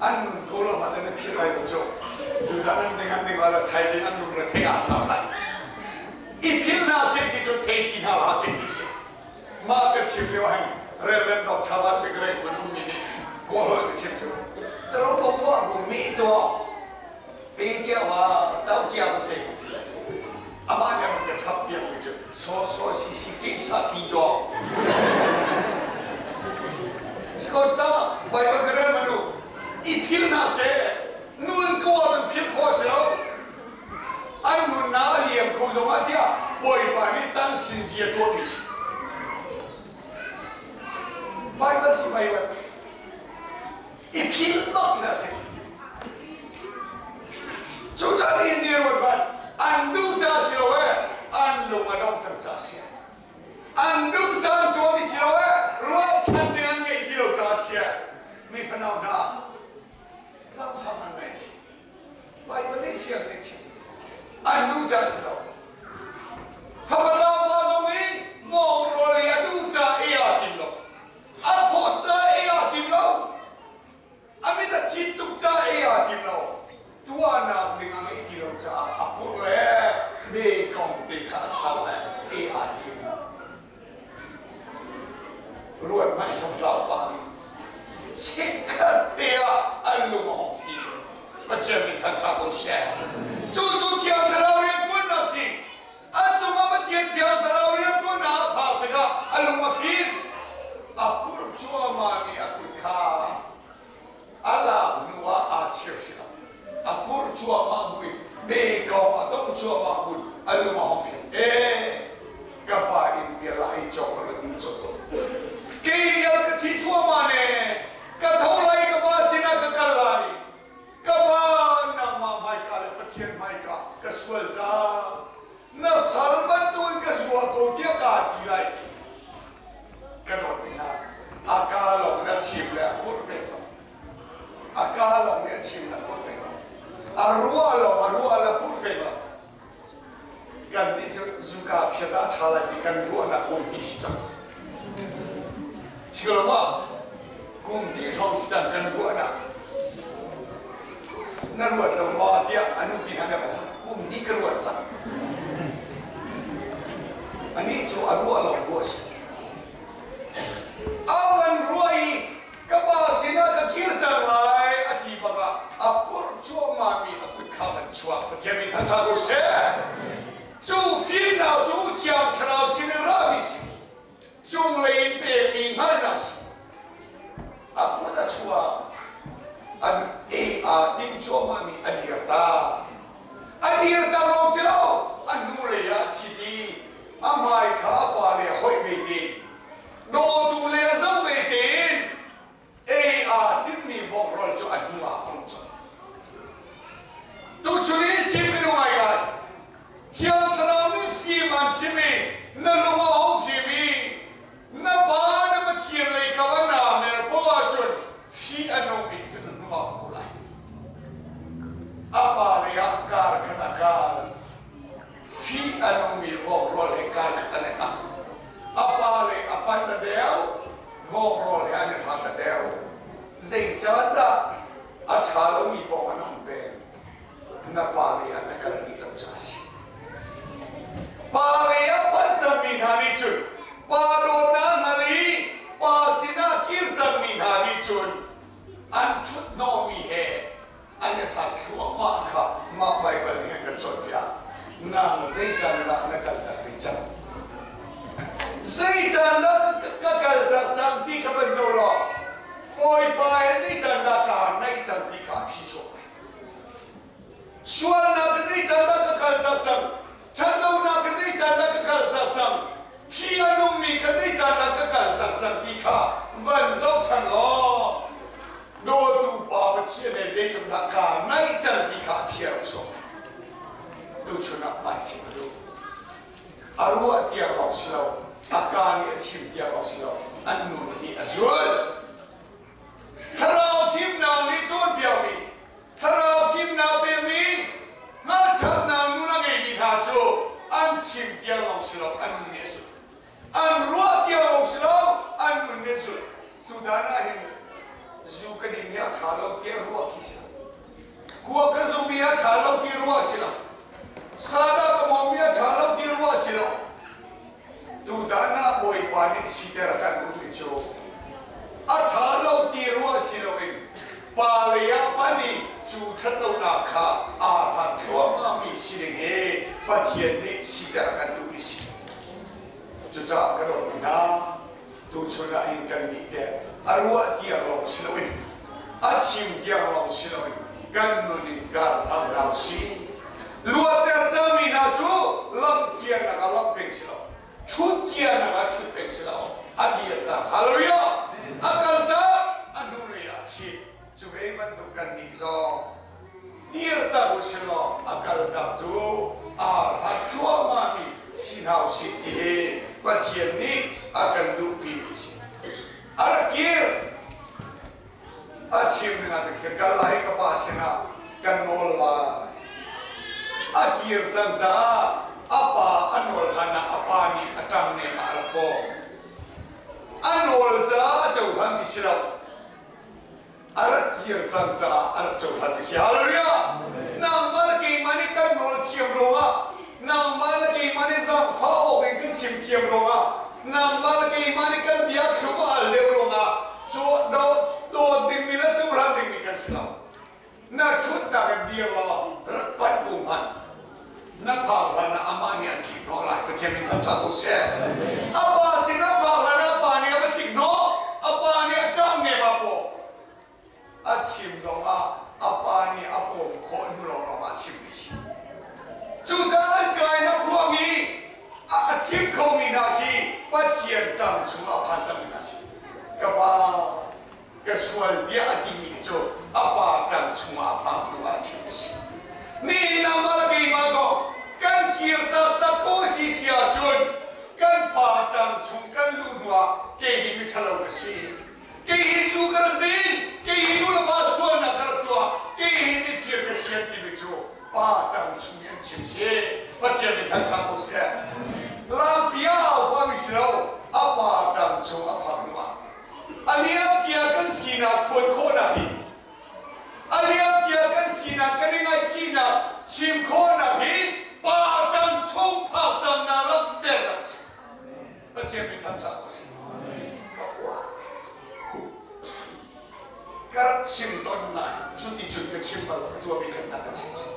an nun ko lo ma cun philh lai lo cu Judah an ding an ding la thai an nun re thei ah cham lai i philh hna seh ti cu thei ti hna la seh ti si ma ka chim lio han Reverend Dr. Chavan Bigre kun um mi nih kawl ka chim cu taro pa mi to pe cia wa tau cia ma se Amah nih a ka chappiakmi cu sawsawh sisi ke sa ti dawh. Sikosta Bible ka rel manu i phil hna seh nun ko ahcun phil khawh a si lo. An nunnak a liam kho zong ah tiah Bawipa nih tan sin zia tuahmi si. Bible si Bible. I phil bak na si. Cucaah nihin ni ruat hmanh an duh ca si lo ee an lung a dongh cang ca si. An duh caan tuahmi si lo ee ruahchan ding an ngeih ti lo ca si. Mi fanau hna zaangfah an ngai si. Baibal nih fiang tein chim. An duh ca si lo. Thapatlau pa zong nih mawng rawl i a duh ca ei aa tim lo. A thawt ca ei aa tim lo. A mit a cit tuk ca ei aa tim lo. Tuahnak ding a ngeih ti lo caah a purh le mekong te kha a char le ei aa tim. Ruat hmanh thongtlau pa nih chikkhat te ah an lung a hong fim. Pathian min thangṭhat ko seh. Cu cu Thiang Thlarau rianṭuannak si. A cungah Pathian Thiang Thlarau rianṭuannak a phak tikah a lung a fim. A purh cuahmahmi a kut kha a lak hnu ah aa chir si lo. A purh cuahmah bu in mekawng a tong cuahmah bu in a lung a hong fim. Ee, ka pa inn vial ah hei cawk a rat dih cawk ko. Kei vial ka thi cuahmah ne. Ka tho lai ka pa sinah ka kal lai. Ka pa nangmah sual cang na sal bantukin ka zua ko tiah kaa ti lai ti ka dawt mi hna a kaa lawng in a chim le a purh peng ko a kaa lawng nih a chim le a purh peng ko a ruah lawng a ruah le a purh peng lo kan nih cu zuka phiat ah ṭha lai ti kan ruahnak kum hnih si cang si ko lo maw kum hnih hrawng si cang kan ruahnak na ruat lo maw tiah a nupi hna nih a kum hnih ka ruat cang anih cu a ruah lo ruah si a van ruah i ka pa sinah ka kir cang lai a ti bak ah a purh cuahmahmi a kut kha van chuak Pathian min thangṭhat ko seh cu fimnak cu Thiang Thlarau sin in rami si cunglei in pekmi hngalhnak si a kut a chuak an ei aa tim cuahmahmi a dir ta a dir ta lawng si lo a hnulei ah a chit i a hmai kha a pa le a hoih ve te Dawtu le a zoh ve tein ei aa timmi vawkrawl cu a hnu ah a um cang. Tuchun i chim minung ngaingai Thiang Thlarau nih fim an chim i na lung a hung fim i na pa na Pathian lei kam a naa mer poah ahcun fih a nung bik cu na hnu ah a ko lai. A pa lei ah kar khat a kal. Fih a nungmi vawkrawl he kar khat an i hlat. A pa le a pan a deu, vawkrawl he an i hlat a deu. Zeicahdah a ṭha lomi paoh an um peng? Na pa lei ah na kal rih lo caah a si. Pa lei ah panh cangmi hna nih cun pa dawtnak hngal i pa sinah kir cangmi hna nih cun an ṭhuthnawhmi he an i hlat thluahmah kha mah Baibal nih a kan cawnpiak. Nang zei caan dah na kaltak rih cang? Zei caan dah ka kaltak cang ti kha van zoh law Bawipa he zei caan dah kaa naih cang ti kha a phi chuak lai. Sualnak ka zei caan dah ka kaltak cang? Ṭhatlonak ka zei caan dah ka kaltak cang? Thi a nungmi kha zei caan dah ka kaltak cang ti kha van zoh ṭhan law Dawtu Pa Pathian he zeitluk dah kaa naih cang ti kha a phiar a chuak. Tuchun ah hmai chim a duh. A ruah tiang lawng si lo, a kaa nih a chim tiang lawng si lo, an nun nih a zul. Thlarau fimnak nih cawnpiakmi, thlarau fimnak pekmi, hngalhthatnak nun a ngeimi hna cu an chim tiang lawng si lo, an nun nih a zul. An ruah tiang lawng si lo, an nun nih zul. Tutan ah hin zu ka din hi a ṭha lo tiah ruah khi si lo. Kuak ka zumi a ṭha lo ti ruah si lo. Sada ka hmawmmi a ṭha lo ti ruah si lo. Tutan ah Bawipa nih siter a kan duhmi cu a ṭha lo ti ruah si loin pa lei ah pan i cu ṭhatlonak kha aa hlat thluahmahmi si ding hi Pathian nih siter a kan duhmi si. Cucaah ka dawtmi hna, tuchun ah hin kannih teh a ruah tiang lawng si loin a chim tiang lawng si loin kan nun in kar hlang hna usih. Luatter cangmi hna cu lamh cianak ah lamh peng si lo, ṭhut cianak ah ṭhut peng si lo, a dirtak. Hallelujah! A kaltak, a hnulei ah a chit. Cu ve bantuk kannih zong dirter usih law a kaltaktu aa hlat thluahmahmi si hna usih ti hi Pathian nih a kan duhpimi a si. A rak kir. A chim ning ahcun ka kal lai ka pa sinah ka nawl lai. A kir cang caah a pa a nawl hlan ah a pa nih a ṭang nem ah a rak pawm. A nawl caah a cohlanmi si lo. A rak kir cang caah a rak cohlan a si. Hallelujah! Nangmah le keimah nih kan nawl thiam ruangah, nangmah le keimah nih zaangfah awk in kan chim thiam ruangah, nangmah le keimah nih kan bia thlum a al deuh ruangah cu dawt dingmi le cohlan dingmi kan si lo. Na ṭhutnak in dir law rak panh ko hmanh. Na phak hlan ah amah nih an tlik hnawh lai. Pathian min thangṭhat ko seh. A pa sinah phak hlan ah a pa nih a va tlik hnawh. A pa nih a ṭang nem ah paw. A chim zongah a pa nih a pawm khawh hnu lawnglawng ah a chimmi si. Cucaah an kainak ruang i a chim khomi hna khi Pathian ṭang chungah a phan cangmi hna si. Ka pa, ka sual tiah a timi khi cu a pa ṭang chungah a phak hnu ah a chim a si. Nihin ah mah le keimah zong kir taktak ko si si ahcun kan pa tang chung kan luh hnuah kei hi miṭhalo ka si. Kei hi zu ka rak din, kei hi nu le pa sualnak ka rak tuah, kei hi mifir ka si an timi cu pa tang chung i an chim si. Pathian nih thangṭhat ko seh. Lampi ah au pami si lo, a pa tang chung a phak hnuah. A liamcia kan sinak phuan khawhnak hi a liamcia kan sinak kan i ngaihchihnak chim khawhnak hi pa tang chung phak cang na langhternak a si. Pathian min thangṭhat ko sih. Ka rak chim ton lai cuti cun ka chim bal ka tuah bi khat ka chim si.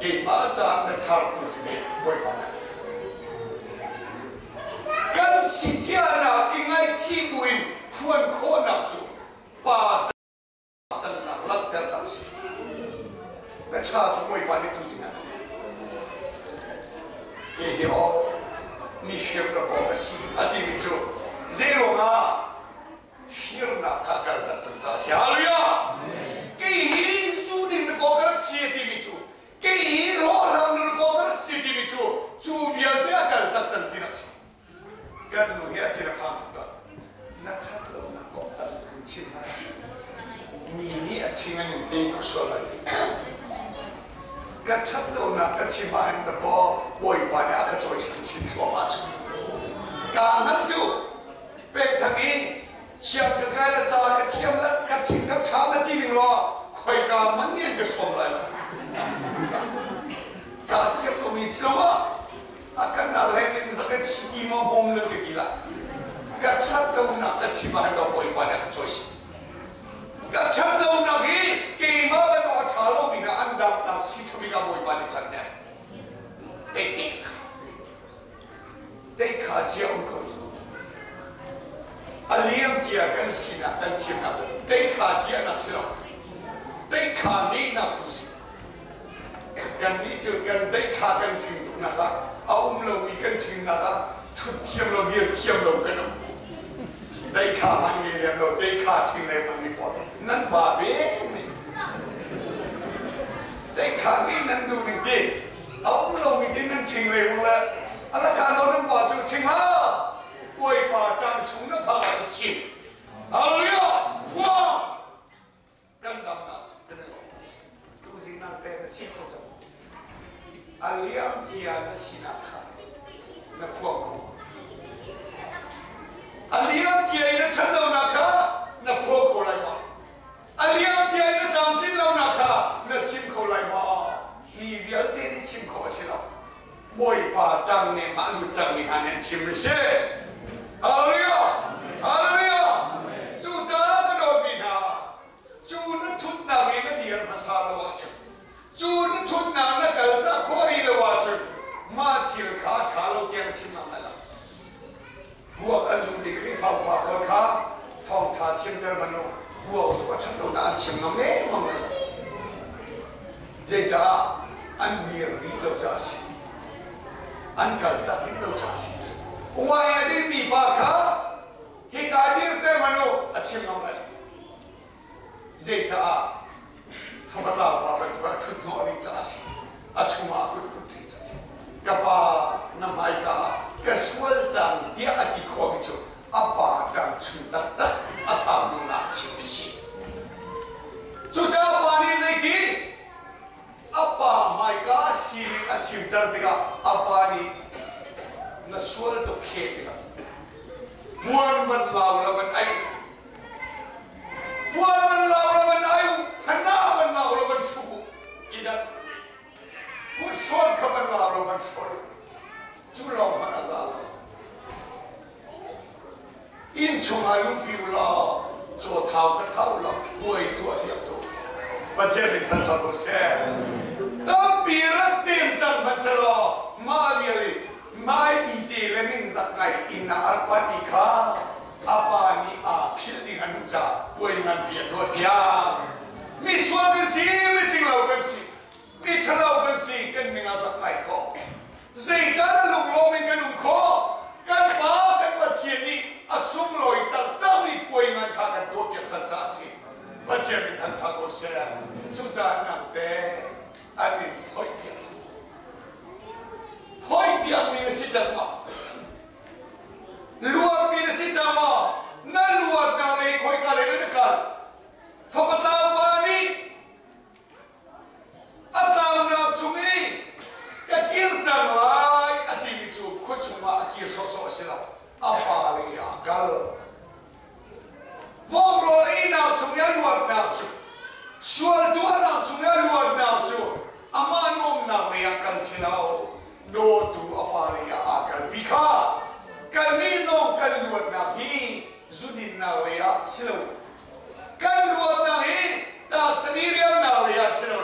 Keimah caah na thar tu si Bawipa na kan si cianak i ngaihchih buin phuan khawhnak cu pa cannak langhternak a si. Ka ṭha cu Bawipa nih tu cing ah ke hi aw mi hriam na kong a si a timi cu zeiruangah firnak kha kal tak cang caah si. Hallelujah! Kei hi zu ding na kong ka rak si a timi cu kei hi rawlhang nu na kong ka rak si timi cu cu vialte a kal tak cang ti rak si. Kan nu hi a thin a phang tuk tak. Na ṭhat lonak kong tam tuk in chim lai. Mi nih a ṭhing an in te tuk sual lai ti. Ka ṭhat lonak ka chim ah hin dakaw Bawipa nih a ka cawisan chin thluahmah cu. Kaa hngal cu pek thang i siang ka kai la ca ka thiam la ka thing ka ṭha na ti ning law khoika man nih an ka sawm lai lo. Ca thiam ko mi si lo ah a kan nal he ning za kan si ma hom le ka ti la ka that lo nak ka chim ah lo bawipa nih a ka cawi ka that lo nak hi keimah le a tha lo mi na an dam nak si thumi ka bawipa nih chan ne te te te kha chia um kho a liam cia kan sinak kan chim nak te kha chia nak si lo te kha ni nak tu si Kannih cu kan deih kha kan ching tuknak ah a um lomi kan chingnak ah ṭhut thiam lo dir thiam lo kan um. Deih kha hmanh ngei lem lo, deih kha ching lengmang mi pawl nan ba ve men. Deih kha nih nan duh ning ti a um lomi ti nan ching lengmang le a lakah nawn nan pa cu ching hlah. Bawipa ṭang chung na phak ah chim. Hallelujah! Phuang! Kan dam na si kan i lawm tuzing nang te na chim kho cang a liam cia na sinak kha na phuang kho a liam cia i na ṭhat lonak kha na phuang kho lai ma a liam cia i na tlamtlin lonak kha na chim kho lai ma mi vialte nih chim khawh a si lo Bawipa ṭang nih mah lut cangmi hna nih an chim a si. Hallelujah! Hallelujah! Cucaah ka dawtmi hna, cu na ṭhutnak i na dir hmasa lo ahcun, cu na ṭhutnak na kal tak khawh rih lo ahcun, mah thil kha ṭha lo tiang chim ngam lai lo. Ruak a zum i Khrihfa upa pawl kha thawngṭha chimter hmanh u, ruak cu a ṭhat lonak an chim ngam lengmang lai lo. Zeicah an mir rih lo caah a si. An kal tak rih lo caah a si. Uai a dinmi pa kha hika dirter hmanh u, a chim ngam lai lo. Zeicah fapa pa bantuk ah ṭhut hnawh ding caah a si. A chungah a kut put ṭi caah a si. Ka pa na hmaika ah ka sual cang tiah a ti khawhmi cu a pa ṭang chung taktak a phakmi ngakchia a si. Cucaah pa nih zeiti a pa hmaika a sining a chim cang tikah a pa nih na sual tuk khe tikah puan man lau lo man ai Puan man lau lo man ai u, hana man lau lo man hru u, tinak kut hrawn kha man lau lo man hrawn cu lawng hmanh a za lo. Inn chungah luhpi u law caw thau ka thau law puai tuah piak tu. Pathian min thangṭhat u seh. Tampi rak dem cang hmanh selaw mah vial i mai mi te le ningzak ngai inn ah a rak phanmi kha a pa nih aa philh ding a duh caah puai nganpi a tuahpiak. Misual kan si, mitlinglo kan si, miṭhalo kan si, kan ning a zak ngai khawh. Zeicahdah lunglawm in kan um khawh? Kan Pa, kan Pathian nih a sunglawi taktakmi puai ngan kha kan tuahpiak cang caah a si. Pathian min thangṭhat ko seh. Cucaah nang te an in phoihpiak cang. Hoi piakmi na si cang ma? Luatmi na si cang ma? Na luatnak lei khoika lei na kal? Fapa tlau pa nih a tlaunak chung i ka kir cang lai a timi cu khua chungah a kir sawhsawh a si lo. A fale ah a kal. Vawkrawl einak chung i a luatnak cu sual tuahnak chung i a luatnak cu amah nuamnak lei ah kal si lo dawtu a pa lei ah aa kalpi kha kannih zong kan luatnak hi zudinnak lei ah si lo kan luatnak hi taksa diriamnak lei ah si lo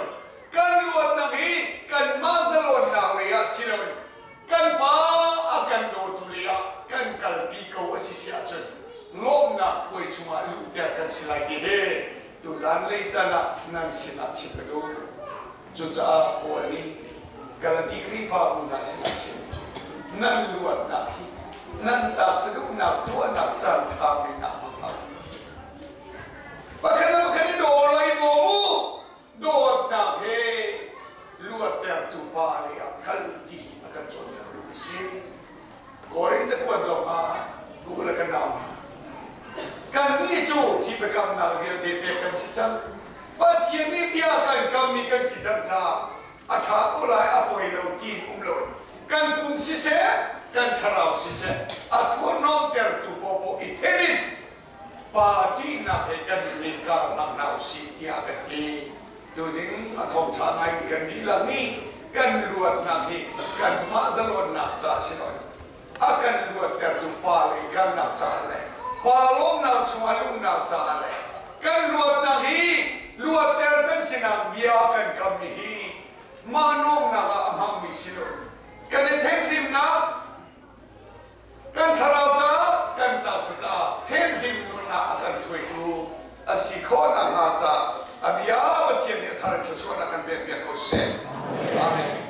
kan luatnak hi kanmah zalawnnak lei ah si lo Kan Pa a kan dawtu lei ah kan kalpi ko a si si ahcun lawmhnak puai chungah luhter kan si lai ti hi tuzan lei can ah nan sinah chim ka duh. Cucaah Paul nih Galati Khrihfabu hna sinah chim cu nan luatnak hi nan taksa duhnak tuahnak caan ṭha men ah hmang hlah u. Pakhat le pakhat i daw lai bawm u. Dawtnak he luattertu pa lei ah kal u ti hi a kan cawnpiak duh a si. Korin cakuat zong ah u le kan nau kannih cu hi biakamnak vialte pek kan si cang. Pathian nih bia kan kammi kan si cang caah a ṭha ko lai a poi lo tiin um loin kan pum siseh kan thlarau siseh a thurhnawmtertu paohpaoh i then in Pa ṭihnak he kan min kar hlang hna usih tiah a kan ti. Tuzing a thawngṭha ngaimi kan dihlak nih kan luatnak hi kanmah zalawnnak ca si loin a kan luattertu Pa lei kalnak caah le Pa lawmnak chungah luhnak caah le kan luatnak hi luatter kan sinak bia kan kammi hi mah nuamnak ah a hmangmi si loin kan i thenhlimnak Kan thlarau caah, kan taksa caah thianghlim nunnak a kan hruaitu a si khawh nakhnga caah a bia Pathian nih a thar in thluachuahnak kan pekpiak ko seh. Amen.